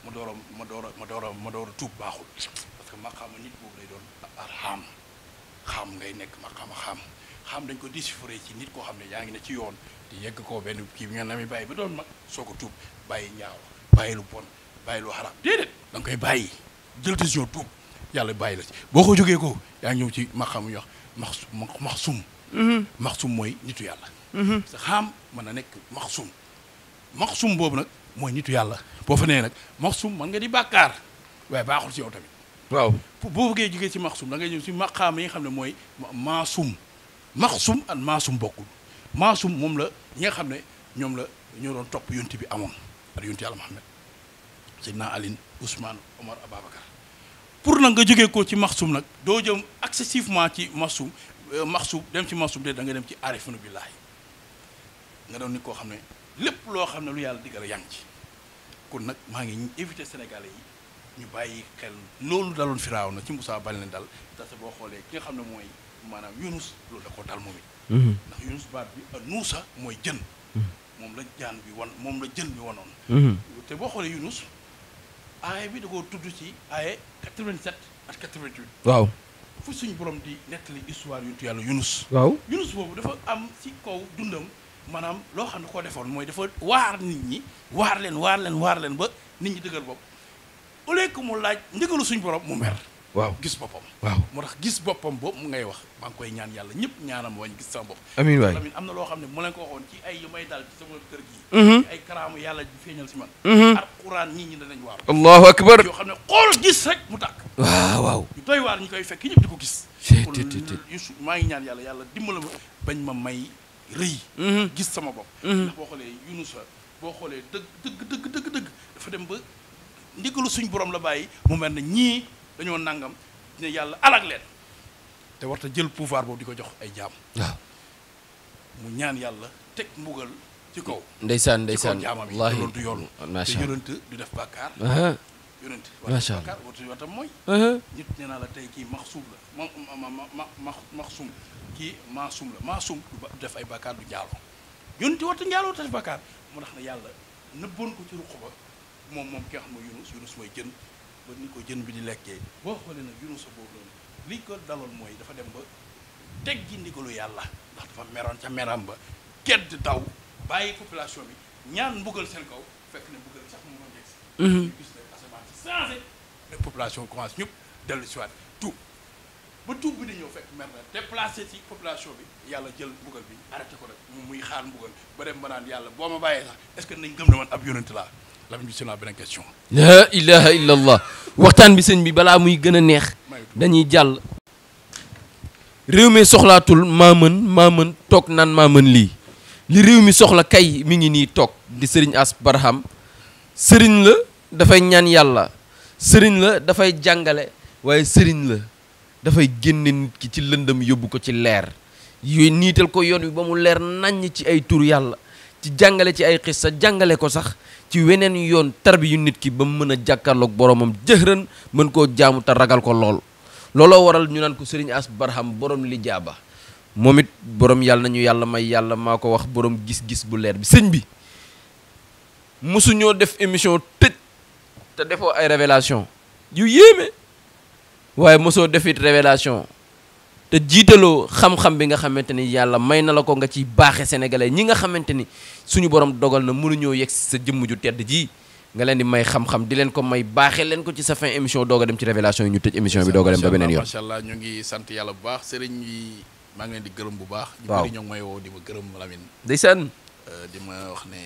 ma door a tuub baaxul parce que maqaama nit boobu lay doon arham xam ngay nekk maqaama xam dañ ko déchiffré ci nit koo xam ne yaa ngi ne ci yoon di yegg koo benn kii bi ngeen na mi bàyyi ba doon mag soo ko tuub bàyyi ñaaw bàyyi lu bon bàyyi lu xaraam déedéet da nga koy bàyyi jël décision tuub yàlla bàyyi la ci boo ko jógee ko yaa ngi ñëw ci maqaam yu wax maxsum mooy nitu yàlla parce que xam mën na nekk maxsum maxsum boobu nag mooy nitu yàlla boo fa nee nag maxsum man nga di bàkkaar waaye baaxul ci yow tamit waaw boo bëggee jógee ci maxsum da ngay ñëw ci maqaam yi nga xam ne mooy maasum maxsum ak maasum bokkul maasum moom la ñi nga xam ne ñoom la ñoo doon topp yonti bi amoon ak yonti yàlla Muhammad Seydina Aline Ousmane Omar Ababacar pour nag nga jógee ko ci maxsum nag doo jëm excessivement ci maxsum dem ci maxsum de da nga dem ci arifuna billahi nga doon nit koo xam ne lépp loo xam ne lu yàlla digal yaa ngi ci kon nag maa ngi éviter Sénégalais yi ñu bàyyi xel loolu daloon firaaw na ci Moussa bal leen dal parce que boo xoolee ki nga xam ne mooy maanaam Yunus loolu da ko dal moom it ndax Yunus baat bi a nuusa mooy jën moom la jaan bi wan moom la jën bi wanoon te boo xoolee Yunus aaye bi da koo tudd ci aaye 87 ak 88 waaw fu suñu borom di nettali histoire yuntu yàlla Yunus waaw Yunus boobu dafa am ci kaw dundam maanaam loo xam ne koo defoon mooy dafa waar nit ñi waar leen ba nit ñi dëgër bopp au lieu que mu laaj ndigalu suñu borom mu mer waaw gis boppam waaw moo tax gis boppam boobu mu ngay wax maa ngi koy ñaan yàlla ñëpp ñaanam wañ gis sama bopp amiin waay tamit am na loo xam ne mu leen ko waxoon ci ay yu may dal ci sama kër gi ci ay karaamu yàlla di feeñal si man alquran nit ñi danañ waar allahu akbar yoo xam ne xool gis rek mu tàkk waaw ñu doy waar ñu koy fekk ñëpp di ko gis maa ngi ñaan yàlla dimbala ma bañ ma may rëy gis sama bopp ndax boo xoolee Yunusa boo xoolee dëgg dafa dem ba ndigalu suñ borom la bàyyi mu mel ne ñii dañoo nangam ne yàlla alag leen te warta jël pouvoir boobu di ko jox ay jaam waaw mu ñaan yàlla teg mbugal ci kaw ndeysaan jaamam yi wallaahi loolu du yoon te yonent du def bàkkaar yonent macha bàkkaar wartu watam mooy nit nee naa la tey kii maxsuum la maxsuum kii maasum la maasum du def ay bàkkaar du njaaloo yonent warta njaaloo te def bàkkaar moo tax ne yàlla nëbboon ko ci ruq ba moom ki nga xam ne Yunus mooy jën ba ni ko jën bi di lekkee boo xoolee nag Yunus boobu noonu li ko daloon mooy dafa dem ba teg gi ndigalu yàlla ndax dafa meroon ca meram ba gedd daw bàyyi population bi ñaan mbugal seen kaw fekk ne mbugal sax mu doon yegg si gis ne asamaan si changé rek population commencé ñëpp dellu si waat tuub ba tuub bi di ñëw fekk mer na déplacé ci population bi yàlla jël mbugal bi arrêté ko rek muy xaar mbugal ba dem ba naan yàlla boo ma bàyyee sax est-ce que nañ gëm ne man ab yonent laa Lamine bi si naa beneen question. la ilaha illallah waxtaan bi sëñ bi balaa muy gën a neex dañuy jàll. réew mi soxlaatul maa mën toog naan maa mën lii li réew mi soxla kay mi ngi nii toog di sëriñ Ass Barham sëriñ la dafay ñaan yàlla sëriñ la dafay jàngale waaye sëriñ la dafay génne nit ki ci lëndëm yóbbu ko ci leer yooyu niital ko yoon wi ba mu leer naññ ci ay tur yàlla ci jàngale ci ay xissa jàngale ko sax ci weneen yoon tarbi yu nit ki ba mu mën a jàkkaarloog boromam jëxërën mën koo jaamu te ragal ko looloo waral ñu naan ko Serigne Ass Barham borom li jaaba moom it borom yàlla nañu yàlla may yàlla maa ko wax borom gis-gis bu leer bi sëñ bi mosuñoo def émission tëj te defoo ay révélation yu yéeme waaye mosoo defit révélation te jiitaloo xam-xam bi nga xamante ni yàlla may na la ko nga ci baaxe sénégalais ñi nga xamante ni suñu borom dogal na mënuñoo yegg sa jëmm ju tedd ji nga leen di may xam-xam di leen ko may baaxee leen ko ci sa fin émission doog a dem ci révélation yi ñu tëj émission bi doog a dem ba beneen yoon. macha allah ñu ngi sant yàlla bu baax sëriñ yi maa ngi leen di gërëm bu baax. waaw ñu bëri ñoo ngi may woo di ma gërëm Lamine. ndeysaan. di ma wax ne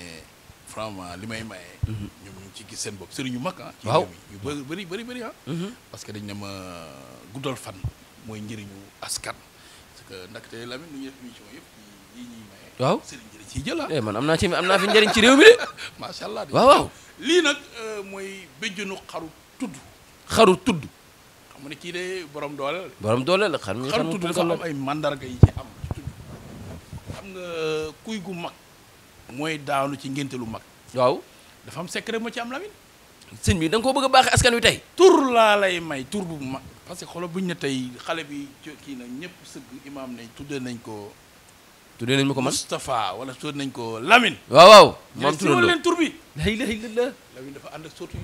vraiment li may maye. ñoom ñu ci gis seen bopp sëriñ yu mag ah. waaw ci réew mi yu bëri ah. parce que dañ ne ma guddal fan mooy njëriñu askan. parce que ndaxte Lamine lu ñuy def émission yëpp yi ñuy maye. waaw sëriñ jërë ciy jël ah. man am naa fi njëriñ ci réew mi de. macha allah waaw. lii nag mooy béjjënu xaru tudd. xam nga ne kii de borom doole la. borom doole la xaru tudd dafa am ay mandarga yi ci am ci tudd. xam nga kuy gu mag. mooy daanu ci ngénte lu mag. waaw. dafa am secret ma ci am Lamine. sëñ bi da nga koo bëgg a baaxee askan wi tey. tur laa lay may tur bu mag. parce que xoolal buñ ne tey xale bi kii na ñëpp sëgg imaam nañ tuddee nañ ko. tuddee nañ ma ko man Moustapha wala tuddee nañ ko Lamine. waaw. moom tuddee leen tur bi. la ilaha illallah. Lamine dafa ànd ak sootu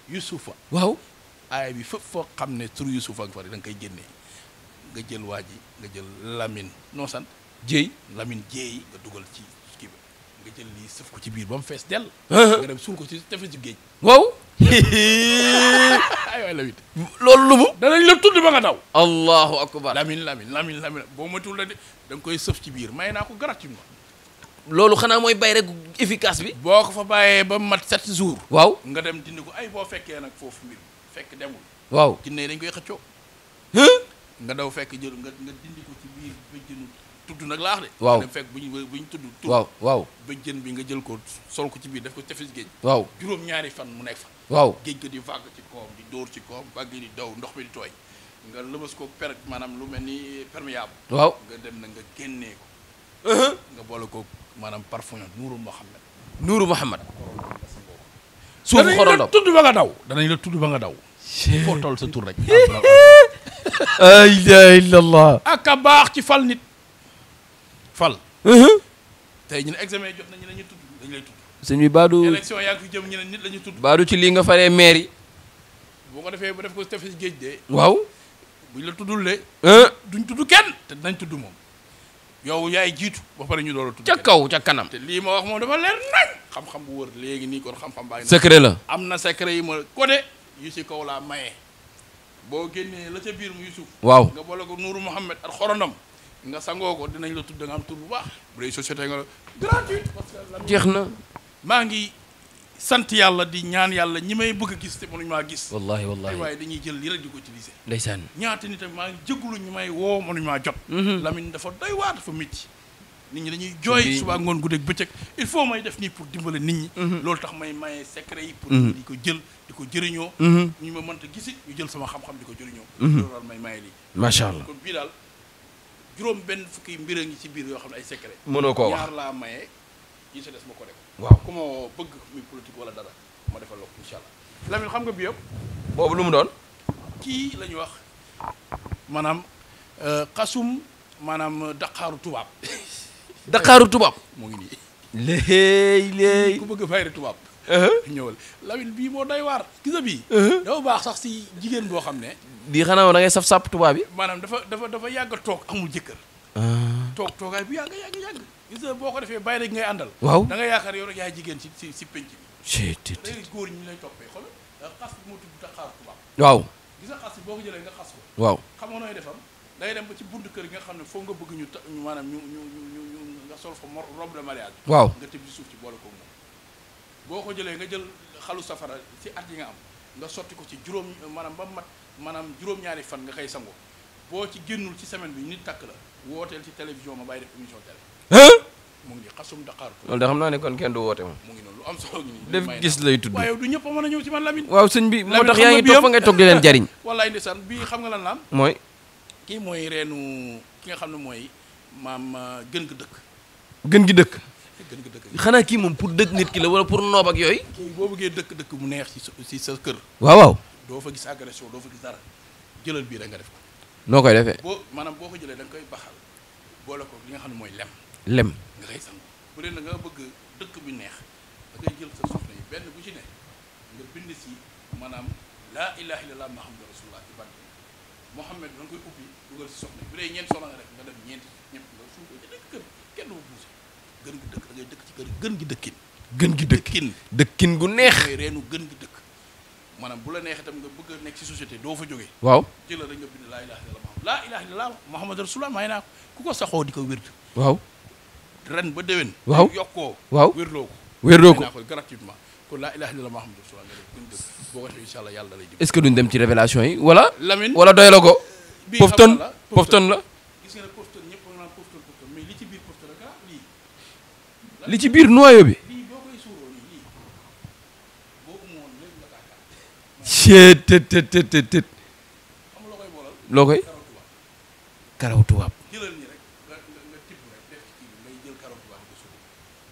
Yusufa. waaw. aaya bi fépp foo xam ne tur Yusufa ak fari da nga koy génnee nga jël waa ji nga jël Lamine noo sant. Jéy Lamine Jéy nga dugal ci kii bi nga jël lii sëf ko ci biir ba mu fees dell. nga dem suul ko ci tefesu géej. waaw. aywa Lamine. loolu lu mu. danañ la tudd ba nga daw. allahu akbar. Lamine boo matul la de da nga koy sëf ci biir may naa ko gratuitement. loolu xanaa mooy bay rek efficace bi. boo ko fa bàyyee ba mat 7 jours. waaw nga dem dindi ko ay boo fekkee nag foofu mbir fekk demul. waaw jinne yi dañ koy xëccoo. nga daw fekk jël nga dindi ko ci biir bëjjënu tudd nag laax de. waaw dem fekk bu ñu tudd. waaw bëjjën bi nga jël ko sol ko ci biir def ko tefes géej. waaw juróom-ñaari fan mu nekk fa. waaw géej ga di vague ci kawam di dóor ci kawam vague di daw ndox mi di tooy nga lëmas ko maanaam lu mel ni perméable. waaw nga dem na nga génnee ko. nga boole ko maanaam parfum Nuuru Muhammad. Nuuru Muhammad. suufu xorondom danañ la tudd ba nga daw. foo toll sa tur rek. la ilaha illallah. ak a baax ci fal nit. fal. tey ñu ne examen jot na ñu ne ñu tudd dañu lay tudd. sëñ bi baadu élection yaa ngi fi jëm ñu ne nit la ñu tudd. baadu ci lii nga faree maire yi. boo ko defee ba def ko tefes géej de. waaw. buñ la tuddul de. duñ tudd kenn te dinañ tudd moom. yow yaay jiitu ba pare ñu doon la tudd. ca kaw ca kanam. te lii ma wax moom dafa leer nañ. xam-xam bu wër léegi nii kon xam-xam baa ngi. secret la. am na secret yi ma côté yu si kaw laa maye. boo génnee la ca biir mu Yusuf. waaw nga boole ko Nuuru Muhammad ak xorondom nga sangoo ko dinañ la tudd da nga am tur bu baax. bu dee société nga gratuite. parce que jeex na. maa ngi sant yàlla di ñaan yàlla ñi may bëgg a gis te mënuñu maa gis. wallahi wallahi waaye dañuy jël lii rek di ko utiliser. ndeysaan. ñaata nit maa ngi jégalu ñu may woo mënuñu maa jot. Lamine dafa doy waar dafa métti. nit ñi dañuy jooy suba ngoon guddeeg bëccëg il faut may def nii pour dimbale nit ñi. loolu tax may maye secret yi. pour di ko jël di ko jëriñoo. ñu ma mënta gisit ñu jël sama xam-xam di ko jëriñoo. loolu daal may maye lii. macha allah kon bii daal juróom benn fukki mbir a ngi ci biir yoo xam ne ay secret. mënoo koo wax ñaar laa maye yi sa des ma ko def. waaw ku ma bëgg muy politique wala dara ma defal la ko incha allah. Lamine xam nga bi yëpp. boobu lu mu doon. kii la ñuy wax maanaam xasum maanaam daqaaru tubaab. Daqaaru tubaab. mu ngi nii. léey. ku bëgg a fayre tubaab. ñëwal Lamine bii moo doy waar. gis nga bii. dafa baax sax si jigéen boo xam ne. di xanaa da ngay saf sàpp tubaab yi. maanaam dafa yàgg a toog amul jëkkër. toogaay bu yàgg. gis nga boo ko defee bàyyi rek ngay àndal. waaw da nga yaakaar yow rek yaay jigéen si penc bi. léegi góor ñi lay toppee xool xas bi moo tudd daqaaru tubaab. waaw. gis nga xas bi boo ko jëlee nga xas ko. waaw xam nga nooy defam day dem ba ci buntu kër gi nga xam ne foo nga bëgg ñu maanaam ñu nga sol fa robe de mariage. waaw nga tëb ci suuf ci boole ko moom. boo ko jëlee nga jël xalu safara ci at yi nga am nga sotti ko ci juróom maanaam ba mat maanaam juróom-ñaari fan nga koy sango boo ci génnul ci semaine bi nit takk la wooteel ci télévision ma bàyyi def émission télé. mu ngi xasum daqaaru loolu da xam naa ne kon kenn du woote moom. mu ngi noonu lu am solo ngi nii. def gis lay tudd. waaye du ñëpp a mën a ñëw ci man Lamine. waaw sëñ bi moo tax yaa ngi toog fa ngay toog di leen jariñ. wallaay ndeysaan bii xam nga lan la am. mooy. kii mooy reenu ki nga xam ne mooy maam gën gi dëkk. gën gi dëkk. gën gi dëkk xanaa kii moom pour dëkk nit ki la wala pour noob ak yooyu. kii boo bëggee dëkk mu neex ci sa kër. waaw. doo fa gis agression doo fa gis dara jëlal bii rek nga def ko. noo koy defee. maanaam boo ko jëlee da nga koy baxal boole ko li nga xam ne mooy lem. nga koy sangu bu dee na nga bëgg dëkk bi neex da ngay jël sa soxna yi benn bu ci ne nga bind si maanaam laa ilaha illallah muhammadu rasulullah ci baat Muhammad da nga koy ubbi dugal si soxna yi bu dee ñeenti soxna nga def nga def ñeenti ñëpp nga suuf ko ci dëkk kër kenn du buuse gën gi dëkk da ngay dëkk ci kër gën gi dëkkin. gën gi dëkkin gu neex. mooy reenu gën gi dëkk maanaam bu la neexee tam nga bëgg a nekk ci société doo fa jógee. waaw jëlal rek nga bind laa ilaha illallah muhammadu rasulullah may naa ko ku ko saxoo di ko wérd. waaw. ren ba déwén. waaw yokkoo. waaw wérloo ko. wérloo ko naa ko gratuitement kon laa ilaha illallah muhammadu rasulullah nga def gën dëkk boo ko defee incha allah yàlla da lay jëm. est-ce que duñ dem ci révélation yi wala. Lamine wala doy la ko. bii pofton pofton la. gis nga ne pofton ñëpp nga naan pofton mais li ci biir pofton rek lii. li ci biir noyau bi. lii boo koy suuroo nii lii boo umoon léegi nga tàkkaat. tët. xam nga loo koy boolal. loo koy. karaw tubaab. karaw tubaab. jëlal nii rek nga tibb rek def ci kii bi ngay jël karaw tubaab di ko suur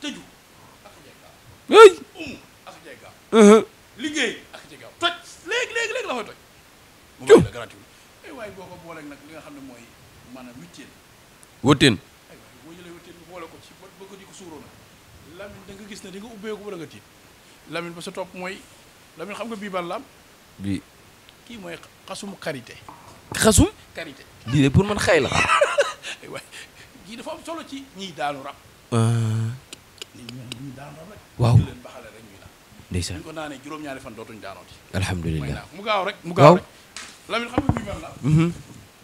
tëju ak jegaaw. ay. ak jegaaw. liggéey ak jegaaw toj léegi la koy toj. mu may la gratuit ay waaye boo ko booleeg nag li nga xam ne mooy maanaam witteen. wëtteen. ay waay boo jëlee witteen bi boole ko ci ba ko di ko suuroo nag Lamine da nga gis ne di nga ubbeeku ba da nga tiit Lamine ba sa topp mooy Lamine xam nga bii ban la am. bii. kii mooy xasum karité. xasum. karité. lii de pour man xay la. ay waay kii dafa am solo ci ñiy daanu rab. ñi daanu rab rek. waaw leen baxale rek ñuy naan. ndeysaan. ñu ko naanee juróom-ñaari fan dootuñu daanooti. alhamdulilah. may naa mu gaaw rek mu gaaw rek. Lamine xam nga bii ban la.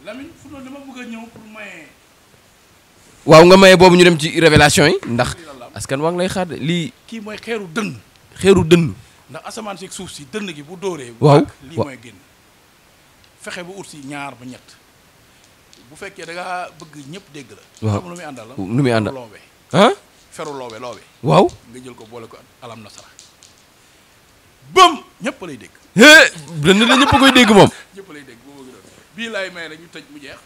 Lamine fu noonu dama bëgg a ñëw pour maye. waaw nga maye boobu ñu dem ci révélation yi ndax askan waa ngi lay xaar de lii. kii mooy xeeru dënn. xeeru dënn. ndax asamaan si suuf si dënn gi bu dóoree. waaw lii mooy génn. fexe ba ut si ñaar ba ñett bu fekkee da ngaa bëgg ñëpp dégg la. waaw xam lu muy àndal la. lu muy àndal loobe. ah. feru loobe. waaw. nga jël ko boole ko alam nasara. bëm ñëpp lay dégg. dënn la ñëpp koy dégg moom. ñëpp lay dégg boo bëgg doon bii laay may rek ñu tëj mu jeex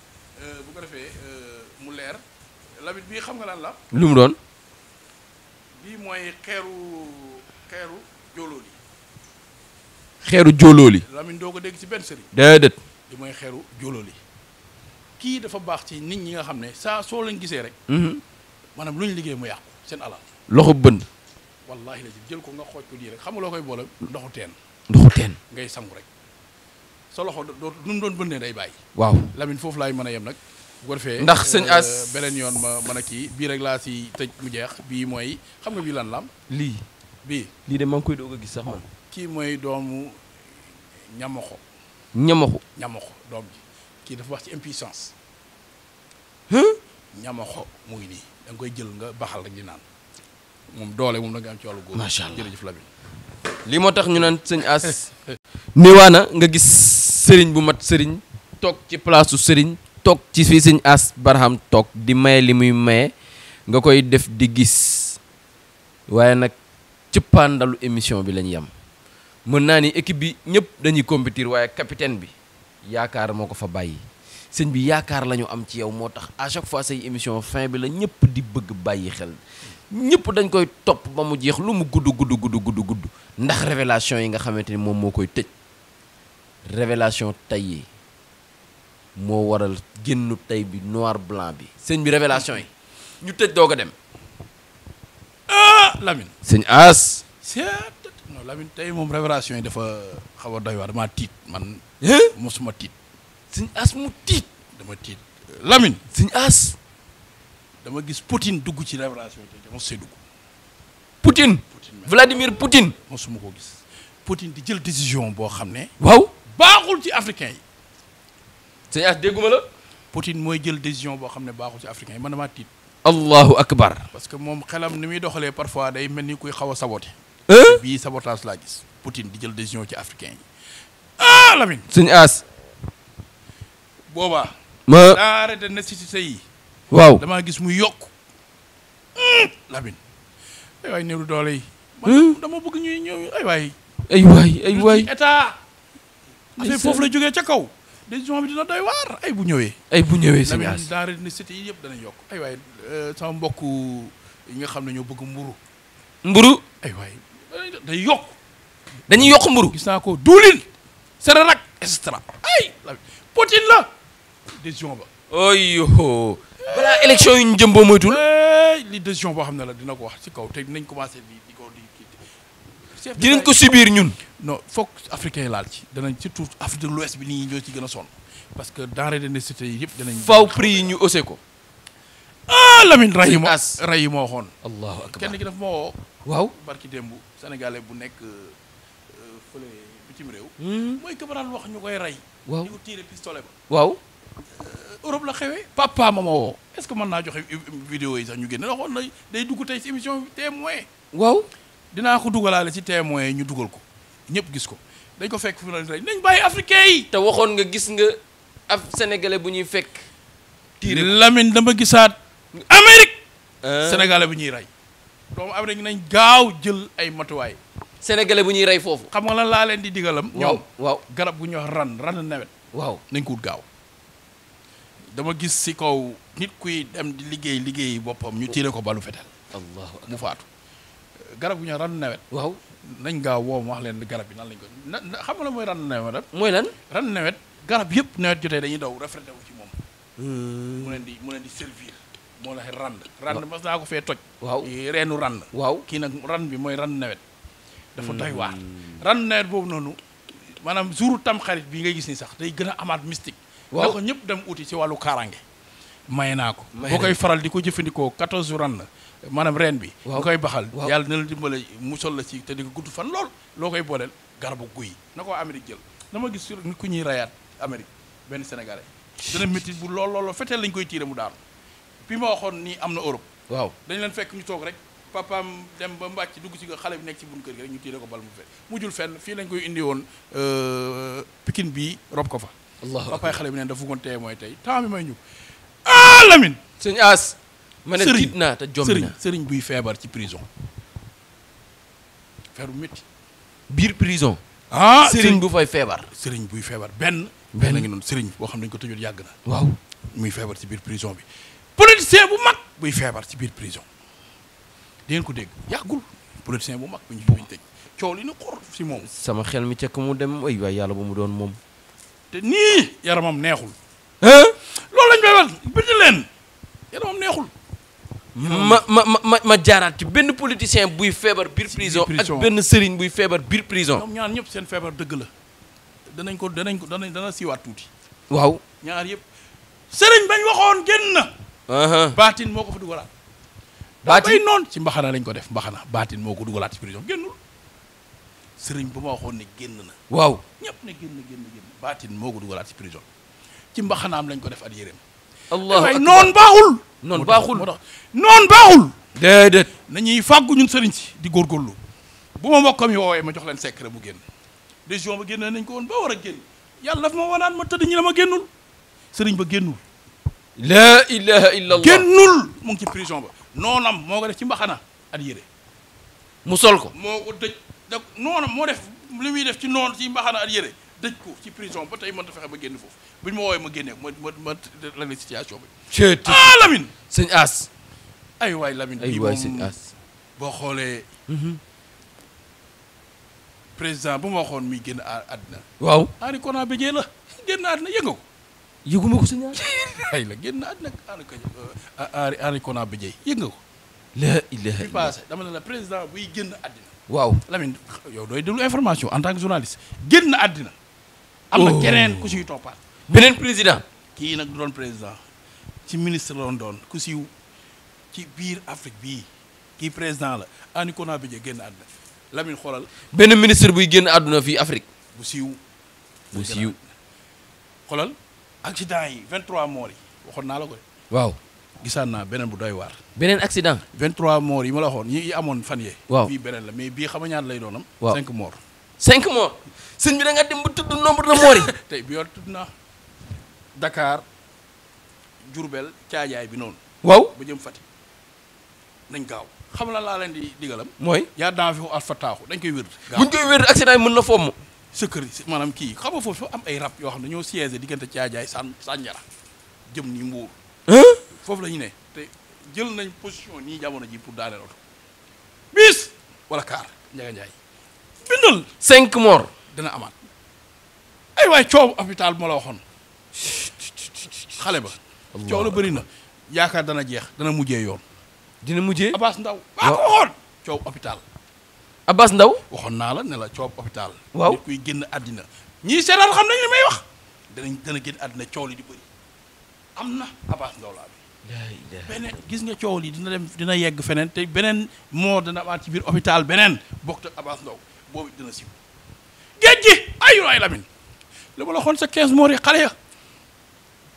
bu ko defee mu leer Lamine bii xam nga lan la. lu mu doon. bii mooy xeeru jóolóoli. xeeru jóolóoli. Lamine doo ko dégg ci benn sëriñ. déedéet. li mooy xeeru jóolóoli. kii dafa baax ci nit ñi nga xam ne saa soo leen gisee rek. maanaam lu ñu liggéey mu yàqu seen alal. loxo bënn. wallaahi la jël ko nga xooj ko nii rek xam nga loo koy boole ndoxu teen. ndoxu teen. ngay sangu rek sa loxo doo nu mu doon bënnee day bàyyi. waaw Lamine foofu laay mën a yem nag. bu ko defee ndax sëñ As beneen yoon ma mën a kii bii rek laa si tëj mu jeex bii mooy xam nga bii lan la am. lii de maa ngi koy doog a gis sax man. kii mooy doomu ñamoxo. ñamoxo doom ji kii dafa wax ci impuissance. ñamoxo mu ngi nii da nga koy jël nga baxal rek di naan moom doole moom da nga am ci wàllu góor. macha allah jërëjëf Lamine. lii moo tax ñu naan sëñ As. niwaana nga gis sëriñ bu mat sëriñ toog ci place su sëriñ toog ci fii sëñ As Barham toog di maye li muy maye nga koy def di gis waaye nag cëppaandalu émission bi lañ yem mën naa ni équipe bi ñëpp dañuy compétir waaye capitaine bi yaakaar moo ko fa bàyyi sëñ bi yaakaar la ñu am ci yow moo tax à chaque fois say émission fin bi la ñëpp di bëgg bàyyi xel ñëpp dañ koy topp ba mu jeex lu mu gudd ndax révélation yi nga xamante ni moom moo koy tëj révélation tey yi moo waral génnu tey bi noir blanc bi sëñ bi révélation yi ñu tëj doog a dem. Lamine. sëñ As. non Lamine tey moom révélation yi dafa xaw a doy waar damaa tiit man. mosuma tiit. sëñ As mu tiit. dama tiit Lamine. sëñ As. dama gis Poutine dugg ci révélation yi te dama see dugg. Poutine. Vladimir Poutine. mosuma koo gis Poutine di jël décision boo xam ne. waaw. baaxul ci africain yi. sëñ As dégguma la. Poutine mooy jël décision boo xam ne baaxul ci africain yi man damaa tiit. allahu akbar. parce que moom xelam ni muy doxalee parfois day mel ni kuy xaw a saboté. bii sabotage laa gis Poutine di jël décision ci africain yi. Lamine. sëñ As. boobaa. ma denrées de nécessité yi. waaw damaa gis muy yokk. Lamine. ay waay néew doole yi. man dama bëgg ñuy ñëw ay waay. ay waay état. affaire foofu la jógee ca kaw. décision bi dina doy waar ay bu ñëwee. sëñ As Lamine denrées de nécessité yi yëpp dana yokk ay waay sama mbokk yi nga xam ne ñoo bëgg mburu ay waay day yokk. dañuy yokk mburu. gis naa ko duulin. sera rak et cetera ay Poutine la décision ba. oyo balaa élection yu ñu jëm boo moytul. li décision boo xam ne la dina ko wax ci kaw te dinañ commencé dinañ ko subir ñun. non foog africain yi laal ci danañ surtout Afrique de l'Ouest bi nii ñoo ci gën a sonn parce que denrées de nécessité yi yëpp danañ. faw prix yi ñu osé ko. Lamine ray yi moo waxoon. allahu akbar kenn ki daf ma woo. waaw barki démb sénégalais bu nekk fële bitim réew. mooy këbaraan wax ñu koy rey. waaw di ko tiire pistolet ba. waaw. Europe la xewee. papa ma woo est-ce que mën naa joxe vidéo yi sax ñu génne waxoon na day dugg tey ci émission bi témoin. waaw. dinaa ko dugalaale ci témoin ñu dugal ko ñëpp gis ko dañ ko fekk fi mu ne rey nañ bàyyi africain yi. te waxoon nga gis nga ab sénégalais bu ñuy fekk. tiire Lamine dama gisaat. Amérique. sénégalais bu ñuy rey. doomu Amérique nañ gaaw jël ay matuwaay. sénégalais bu ñuy rey foofu. xam nga lan laa leen di digalam. ñoom waaw garab bu ñuy wax ran nawet. waaw nañ ko wut gaaw. dama gis si kaw nit kuy dem di liggéey boppam ñu tiire ko balu fetel. allahu akbar mu faatu. garab bu ñuy wax ran nawet. waaw nañ gaaw woo ma wax leen garab yi nan lañ ko xam nga la mooy ran nawet rek. mooy lan. ran nawet garab yëpp nawet jotee dañuy daw reflété wu ci moom. mu leen di servir. moo la rand mas naa ko fee toj. waaw reenu rand. waaw kii nag ran bi mooy ran nawet. dafa doy waar. ran nawet boobu noonu maanaam jouru tam xarit bi ngay gis ni sax day gën a amaat mystique. waaw na ko ñëpp dem uti ci wàllu kaaraange. maye naa ko. boo koy faral di ko jëfandikoo 14 ran la maanaam reen bi. waaw nga koy baxal. waaw yàlla na la dimbale musal la ci te di ko gudd fan lool. loo koy booleel garabu guy na ko Amérique jël dama gis nit ku ñuy rayaat Amérique benn sénégalais. dana métti bu lool feteel lañ koy tiire mu daanu. bi ma waxoon nii am na Europe. waaw dañ leen fekk ñu toog rek papaam dem ba mbàcc dugg ci xale bi nekk ci bunt kër gi rek ñu tiire ko bal mu fekk mujjul fenn fii lañ koy indi woon Pikine bii rob ko fa. papaay xale bi neen dafa bëggoon teye mooy tey temps bi may ñu Lamine. sëñ As. ma ne tiit naa te jommi naa sëriñ buy feebar ci prison. feebar bu métti. biir prison. sëriñ bu fay feebar. sëriñ buy feebar benn la ngi noonu sëriñ boo xam ne dañu ko tëjoon yàgg na. waaw muy feebar ci biir prison bi. politicien bu mag buy feebar ci biir prison. di ngeen ko dégg yàggul politicien bu mag bu ñu tëj coow li na xor si moom. sama xel mi cekk mu dem ay waay yàlla ba mu doon moom. te nii yaramam neexul. loolu lañ koy wax bind leen yaramam neexul. ma jaaraat ci benn politicien buy feebar biir prison ak benn sëriñ buy feebar biir prison. ñoom ñaar ñëpp seen feebar dëgg la dana siiwaat tuuti. waaw ñaar yëpp sëriñ bañ waxoon génn na. baatin moo ko fa dugalaat. baatin noonu ci mbaxana lañ ko def mbaxana baatin moo ko dugalaat ci prison génnul. sëriñ bu ma waxoon ne génn na. waaw ñëpp ne génn baatin moo ko dugalaat ci prison ci mbaxanaam lañ ko def at yéreem. allah akbar noonu baaxul. noonu baaxul moo tax noonu baaxul. déedéet. nañuy fàggu ñun sëriñ si di góorgóorlu bu ma mbokkam yi woowee ma jox leen secret mu génn décision ba génn nañ ko woon ba war a génn yàlla daf ma wanaan ma tëdd ñi la ma génnul sëriñ ba génnul. la ilaha illallah génnul mu ngi ci prison ba noonam moo ko def ci mbaxana at yére mu sol ko moo ko dëj da noonam moo def li muy def ci noonu ci mbaxana at yére dëj ko ci prison ba tey mënta fexe ba génn foofu bu ñu ma woowee ma génnee ma la situation bi. Lamine. sëñ As. ay waay Lamine. ay waay sëñ As. boo xoolee. président bu ma waxoon muy génn àddina. waaw. Henri Konan Bédié la génn àddina yëngu ko. yëguma ko sëñ As. ay la génn àddina Henri Konan Bédié yëngu ko. la ilaha illallah dama ne la président buy génn àddina. waaw Lamine yow dooy déglu information en tant que journaliste génn àddina. am na keneen ku siy toppaat. beneen président. kii nag du doon président ci ministre la doon ku siiw ci biir Afrique bii kii président la Henri Konan Bédié génn àddina Lamine xoolal. benn ministre buy génn àdduna fii Afrique. bu siiw. xoolal accident yi 23 morts yi waxoon naa la ko de. waaw. gisaan naa beneen bu doy waar. beneen accident. 23 morts yi ma la waxoon yi amoon fan yee. waaw bii beneen la mais bii xam nga ñaata lay doonam. waaw 5 morts. 5 morts. sëñ bi da nga dem ba tudd nombre de morts yi. tey bi yor tudd naa Dakar Diourbel Caajaay bi noonu. waaw ba jëm Fatick nañ gaaw xam la laa leen di digalam. mooy. yaa daan fi alfa taaxu dañ koy wér. buñ koy wér accident yi mën na fomm. sa kër maanaam kii xam nga foofu am ay rab yoo xam ne dañoo siège diggante Caajaay Sànjara jëm ni Mbuur. foofu la ñu ne te jël nañ position nii jamono ji pour daaneel oto bis wala kaar Njaga Njaay bindal 5 morts dina amaat ay waay coow hôpital bu ma la waxoon xale ba coow la bëri na yaakaar dana jeex dana mujjee yoon dina mujjee Abbas Ndaw baa ko waxoon coow hôpital Abbas Ndaw waxoon naa la ne la coow hôpital waaw nit kuy génn àddina ñii seetaan xam nañ li may wax dana génn àddina coow li di bëri am na Abbas Ndaw laa beneen gis nga coow li dina yegg feneen te beneen moo dana amaat ci biir hôpital beneen bokk ak Abbas Ndaw boobu dina siiw géej gi ay waay Lamine li ma la waxoon sa 15 morts yi xale ya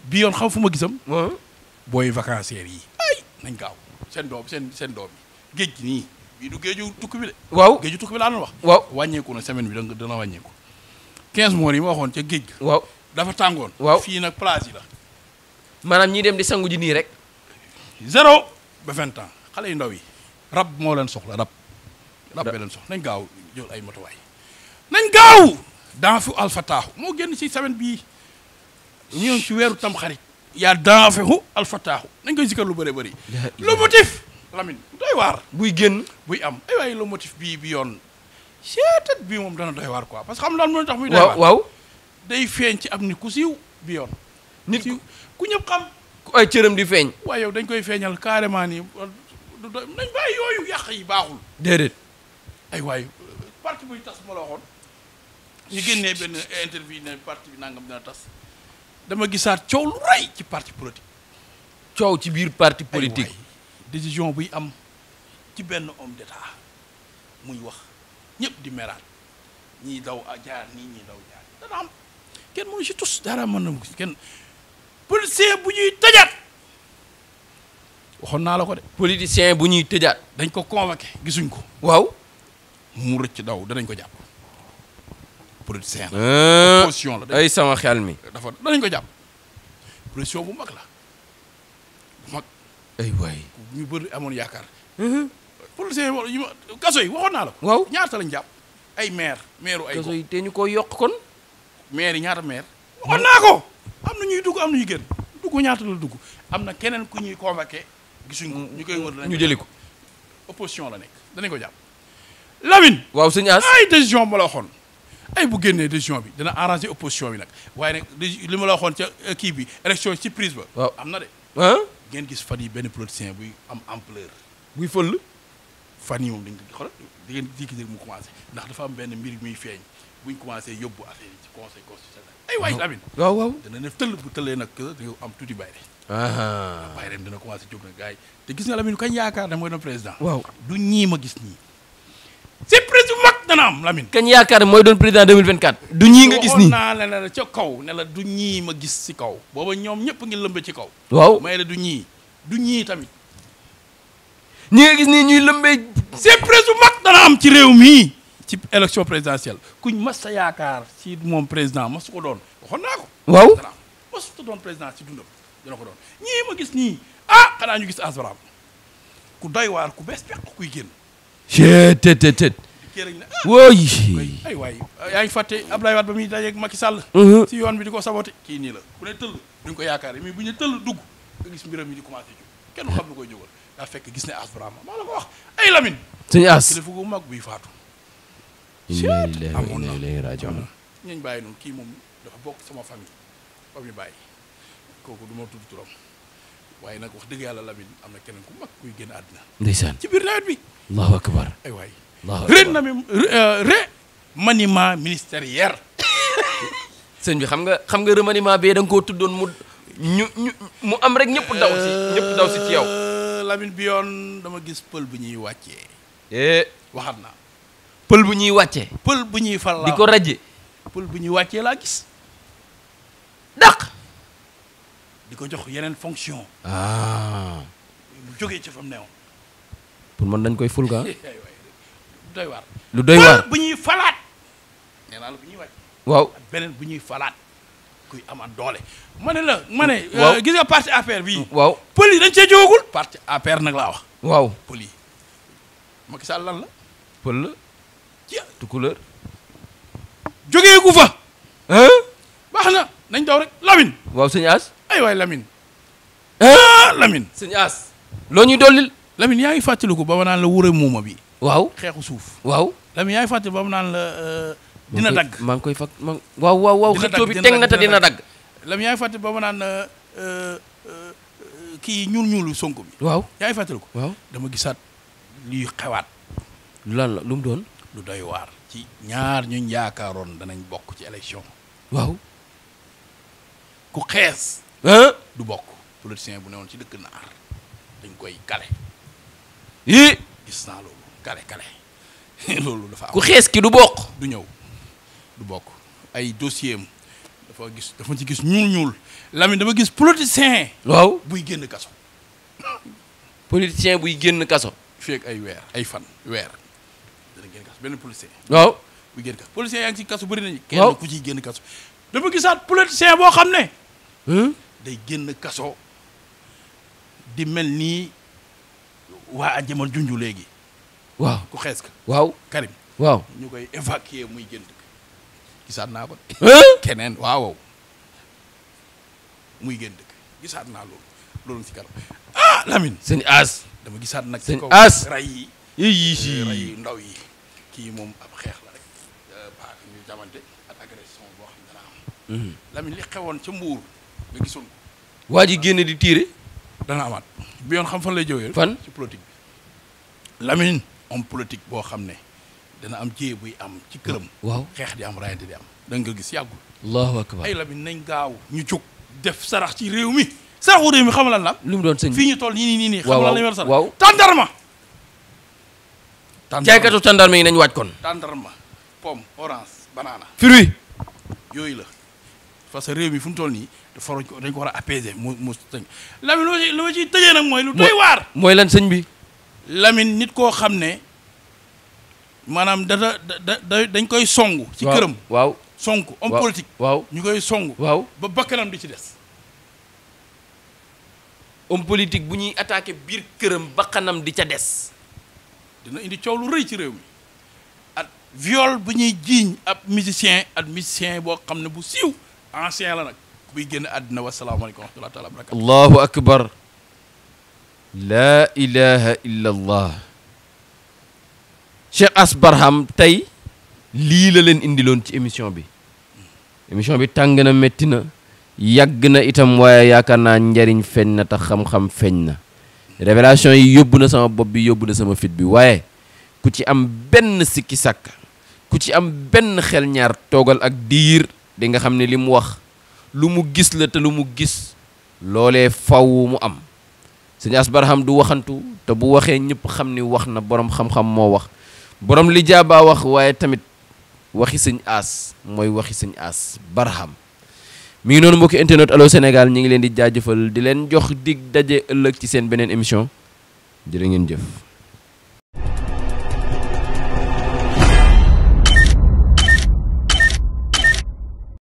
bii yoon xam fu ma gisam booy vacancières yi ay nañ gaaw seen doom seen doom yi géej gi nii bii du géeju tukki bi de waaw géeju tukki bi laa doon wax waaw wàññeeku na semaine bi dana wàññeeku 15 morts yi ma waxoon ca géej ga waaw dafa tàngoon waaw fii nag plage yi la maanaam ñii dem di sangu ji nii rek 0 ba 20 ans xale yu ndaw yi rab moo leen soxla rab be leen soxla nañ gaaw jël ay motuwaay nañ gaaw dans fu alfataaxu moo génn ci semaine bii ñëw ci weeru tam xarit yaa dans fu alfataaxu nañ koy sikkar lu bëri bëri le motif Lamine doy waar buy génn buy am ay waaye le motif bii bi yoon seetat bii moom dana doy waar quoi parce que xam lan moo tax muy doy waar waaw day feeñ ci am ni ku siiw bi yoon nit ku ñëpp xam ku ay cëram di feeñ waaye yow dañ koy feeñal carrément nii nañ bàyyi yooyu yàq yi baaxul déedéet ay waay parti buy tas ma la waxoon ñu génnee benn interview ne parti bi nangam dina tas dama gisaat coow lu rëy ci parti politique coow ci biir parti politique décision buy am ci benn homme d'état muy wax ñëpp di meraat ñii daw jaar nii ñii daw jaar dana am kenn mënu si tus dara mën na ko kenn policier bu ñuy tëjaat waxoon naa la ko de. politicien bu ñuy tëjaat. dañ ko convoqué gisuñ ko. waaw. mu rëcc daw danañ ko jàpp. politicien la. opposition la ay sama xel mi. dafa danañ ko jàpp. pression bu mag la bu mag. ay waay. ñu bëri amoon yaakaar. politicien yi kaso yi waxoon naa la. waaw ñaata lañ jàpp. ay maire ay kaso yi te ñu ko yokk kon. maire yi ñaata maire. waxoon naa ko. am na ñuy dugg am na ñuy génn. dugg ñaata la dugg. am na keneen ku ñuy convoqué. gisuñ ko ñu koy wër. ñu jëli ko. opposition la nekk danañ ko jàpp. Lamine. waaw sëñ As. ay décision ma la waxoon. ay bu génnee décision bi dana arranger opposition bi nag waaye nag li ma la waxoon ca kii bi élection ci prise ba. waaw am na de. ngeen gis fan yi benn politicien buy am ampleur. buy fël. fan yi moom dañ ko xoolal di ngeen jékki mu commencé ndax dafa am benn mbir muy feeñ buñ commencé yóbbu affaire yi ci conseil constitutionnel. ay waay Lamine. waaw. dana def tëll bu tëllee nag da nga am tuuti bayre. bayreem dina commencé jóg nag gars yi te gis nga Lamine kañ yaakaar ne mooy doon président. waaw du ñii ma gis nii. surprise bu mag dana am Lamine. kañ yaakaar mooy doon président 2024. du ñii nga gis nii waxoon naa la ca kaw ne la du ñii ma gis ci kaw. booba ñoom ñëpp ngi lëmbe ci kaw. waaw may la du ñii tamit. ñi nga gis nii ñuy lëmbee. surprise bu mag dana am ci réew mii. ci élection présidentielle kuñ mas sa yaakaar ci moom président masu ko doon waxoon naa ko. waaw dana am masu ko doon président ci dundam dana ko doon ñii ma gis nii xanaa ñu gis Ass Barham ku doy waar ku bees peq kuy génn. tet wooy ay waay yaa ngi fàtte Abdoulaye Wade ba muy dajeeg Macky Sall. ci yoon bi di ko saboté kii nii la ku ne tëll duñ ko yaakaar mais bu ñu tëll dugg nga gis mbiram yi di commencé jóg kenn xam lu koy jógal daa fekk gis ne Ass Barham maa la ko wax ay Lamine. sëñ As kilifa gu mag buy faatu. amoon na ñañ bàyyi noonu kii moom dafa bokk sama famille bàyyi kooku du ma tudd turam waaye nag wax dëgg yàlla Lamine am na keneen ku mag kuy génn àddina. ndeysaan ci biir nawet bi. allahu akbar. ay waay remaniement ministériel. sëñ bi xam nga remaniement bee da nga koo tuddoon mu am rek ñëpp daw si ci yow. Lamine bi yoon dama gis pël bu ñuy wàccee. waxat naa. pël bu ñuy wàccee. pël bu ñuy fal di ko raje. pël bu ñuy wàccee laa gis. dàq. di ko jox yeneen fonction. lu jógee ci fa mu newoon. pour man dañ koy ful ga. lu doy waar. pël bu ñuy falaat. nee naa la bu ñuy wàcc. waaw beneen bu ñuy falaat. kuy amaat doole. ma ne. waaw gis nga parti APR bii. waaw pël yi dañ cee jógagul. parti APR nag laa wax. waaw pël yi. Macky Sall lan la. pël la. tukulóor. jógee gu fa. baax na nañ daw rek Lamine. waaw sëñ As. ay waay Lamine. Lamine. sëñ As. loo ñuy dollil. Lamine yaa ngi fàttaliku ba ma naan la wure muuma bi. waaw xeexu suuf. waaw Lamine yaa ngi fàttaliku ba ma naan la dina dagg. maa ngi koy fàtt waaw xëccoo bi teg na te dina dagg. Lamine yaa ngi fàttaliku ba ma naan kii ñuulu Sonko bi. waaw yaa ngi fàttaliku. waaw dama gisaat liy xewaat. lan la lu mu doon. lu doy waar ci ñaar ñuñ yaakaaroon danañ bokk ci élection. waaw. ku xees. du bokk. politicien bu newoon ci dëkk naar dañ koy kale. gis naa loolu kale loolu dafa am. ku xees ki du bokk. du ñëw du bokk ay dossier am dafa ci gis ñuul Lamine dama gis politicien. waaw buy génn kaso. politicien buy génn kaso. fekk ay weer ay fan weer dana génn kaso benn politicien. waaw buy génn kaso politicien yaa ngi ci kaso bëri nañu. waaw kenn ku ciy génn kaso. dama gisaat politicien boo xam ne. day génn kaso di mel nii waa jamono junju léegi. waaw ku xees ka. waaw Karim. waaw ñu koy évacuer muy génn dëkk gisaat naa ko. keneen waaw muy génn dëkk gisaat naa loolu ci kanam Lamine. sëñ As. dama gisaat nag. sëñ As ray yi ray yu ndaw yi kii moom ab xeex la rek baax ñu jamante ak agression boo xam ne dana am. Lamine li xewoon ca Mbuur nga gisoon ko. waa ji génn di tiire. dana amaat bi yoon xam fan lay jógee. fan ci politique bi. Lamine homme politique boo xam ne dana am jéey buy am ci këram. waaw xeex di am rayante di am. da nga gis yàggul. allahu akbar. ay Lamine nañ gaaw ñu jóg def sarax ci réew mi. saraxu réew mi xam lan la. lu mu doon sëñ bi fii ñu toll nii. waaw xam lan la ñu war a sarax. waaw tàndarma. jaaykatu tàndarma yi nañ waaj kon. tàndarma pomme orange banana. fruit yooyu la parce que réew mi fu mu toll nii dañ ko war a apaiser mu sëñ Lamine lu ma ciy tëjee nag mooy lu doy waar. mooy lan sëñ bi. Lamine nit koo xam ne maanaam dañ koy songu. ci këram waaw Sonko homme politique. waaw ñu koy songu. waaw ba bakkanam di ci des. homme politique bu ñuy attaqué biir këram bakkanam di ca des. dina indi coow lu rëy ci réew mi ak viol bu ñuy jiiñ ab musicien boo xam ne bu siiw ancien la nag buy génn àddina wa salaamaaleykum wa rahmatullahi taala wa barakatu. allahu akbar. laa ilaha illa allah. Cheikh Ass Barham tey lii la leen indiloon ci émission bi. émission bi tàng na métti na yàgg na itam waaye yaakaar naa njariñ feeñ na tax xam-xam feeñ na. révélation yi yóbbu na sama bopp bi yóbbu na sama fit bi waaye ku ci am benn sikki sàkk ku ci am benn xel ñaar toogal ak diir di nga xam ne li mu wax lu mu gis la te lu mu gis loolee faw mu am. sëñ Ass Barham du waxantu te bu waxee ñëpp xam ni wax na borom xam-xam moo wax borom li jaabaa wax waaye tamit waxi sëñ Ass mooy waxi sëñ Ass Barham. mi ngi noonu mbokki internet Allo Sénégal ñi ngi leen di jaajëfal di leen jox dig daje ëllëg ci seen beneen émission jërë ngeen jëf.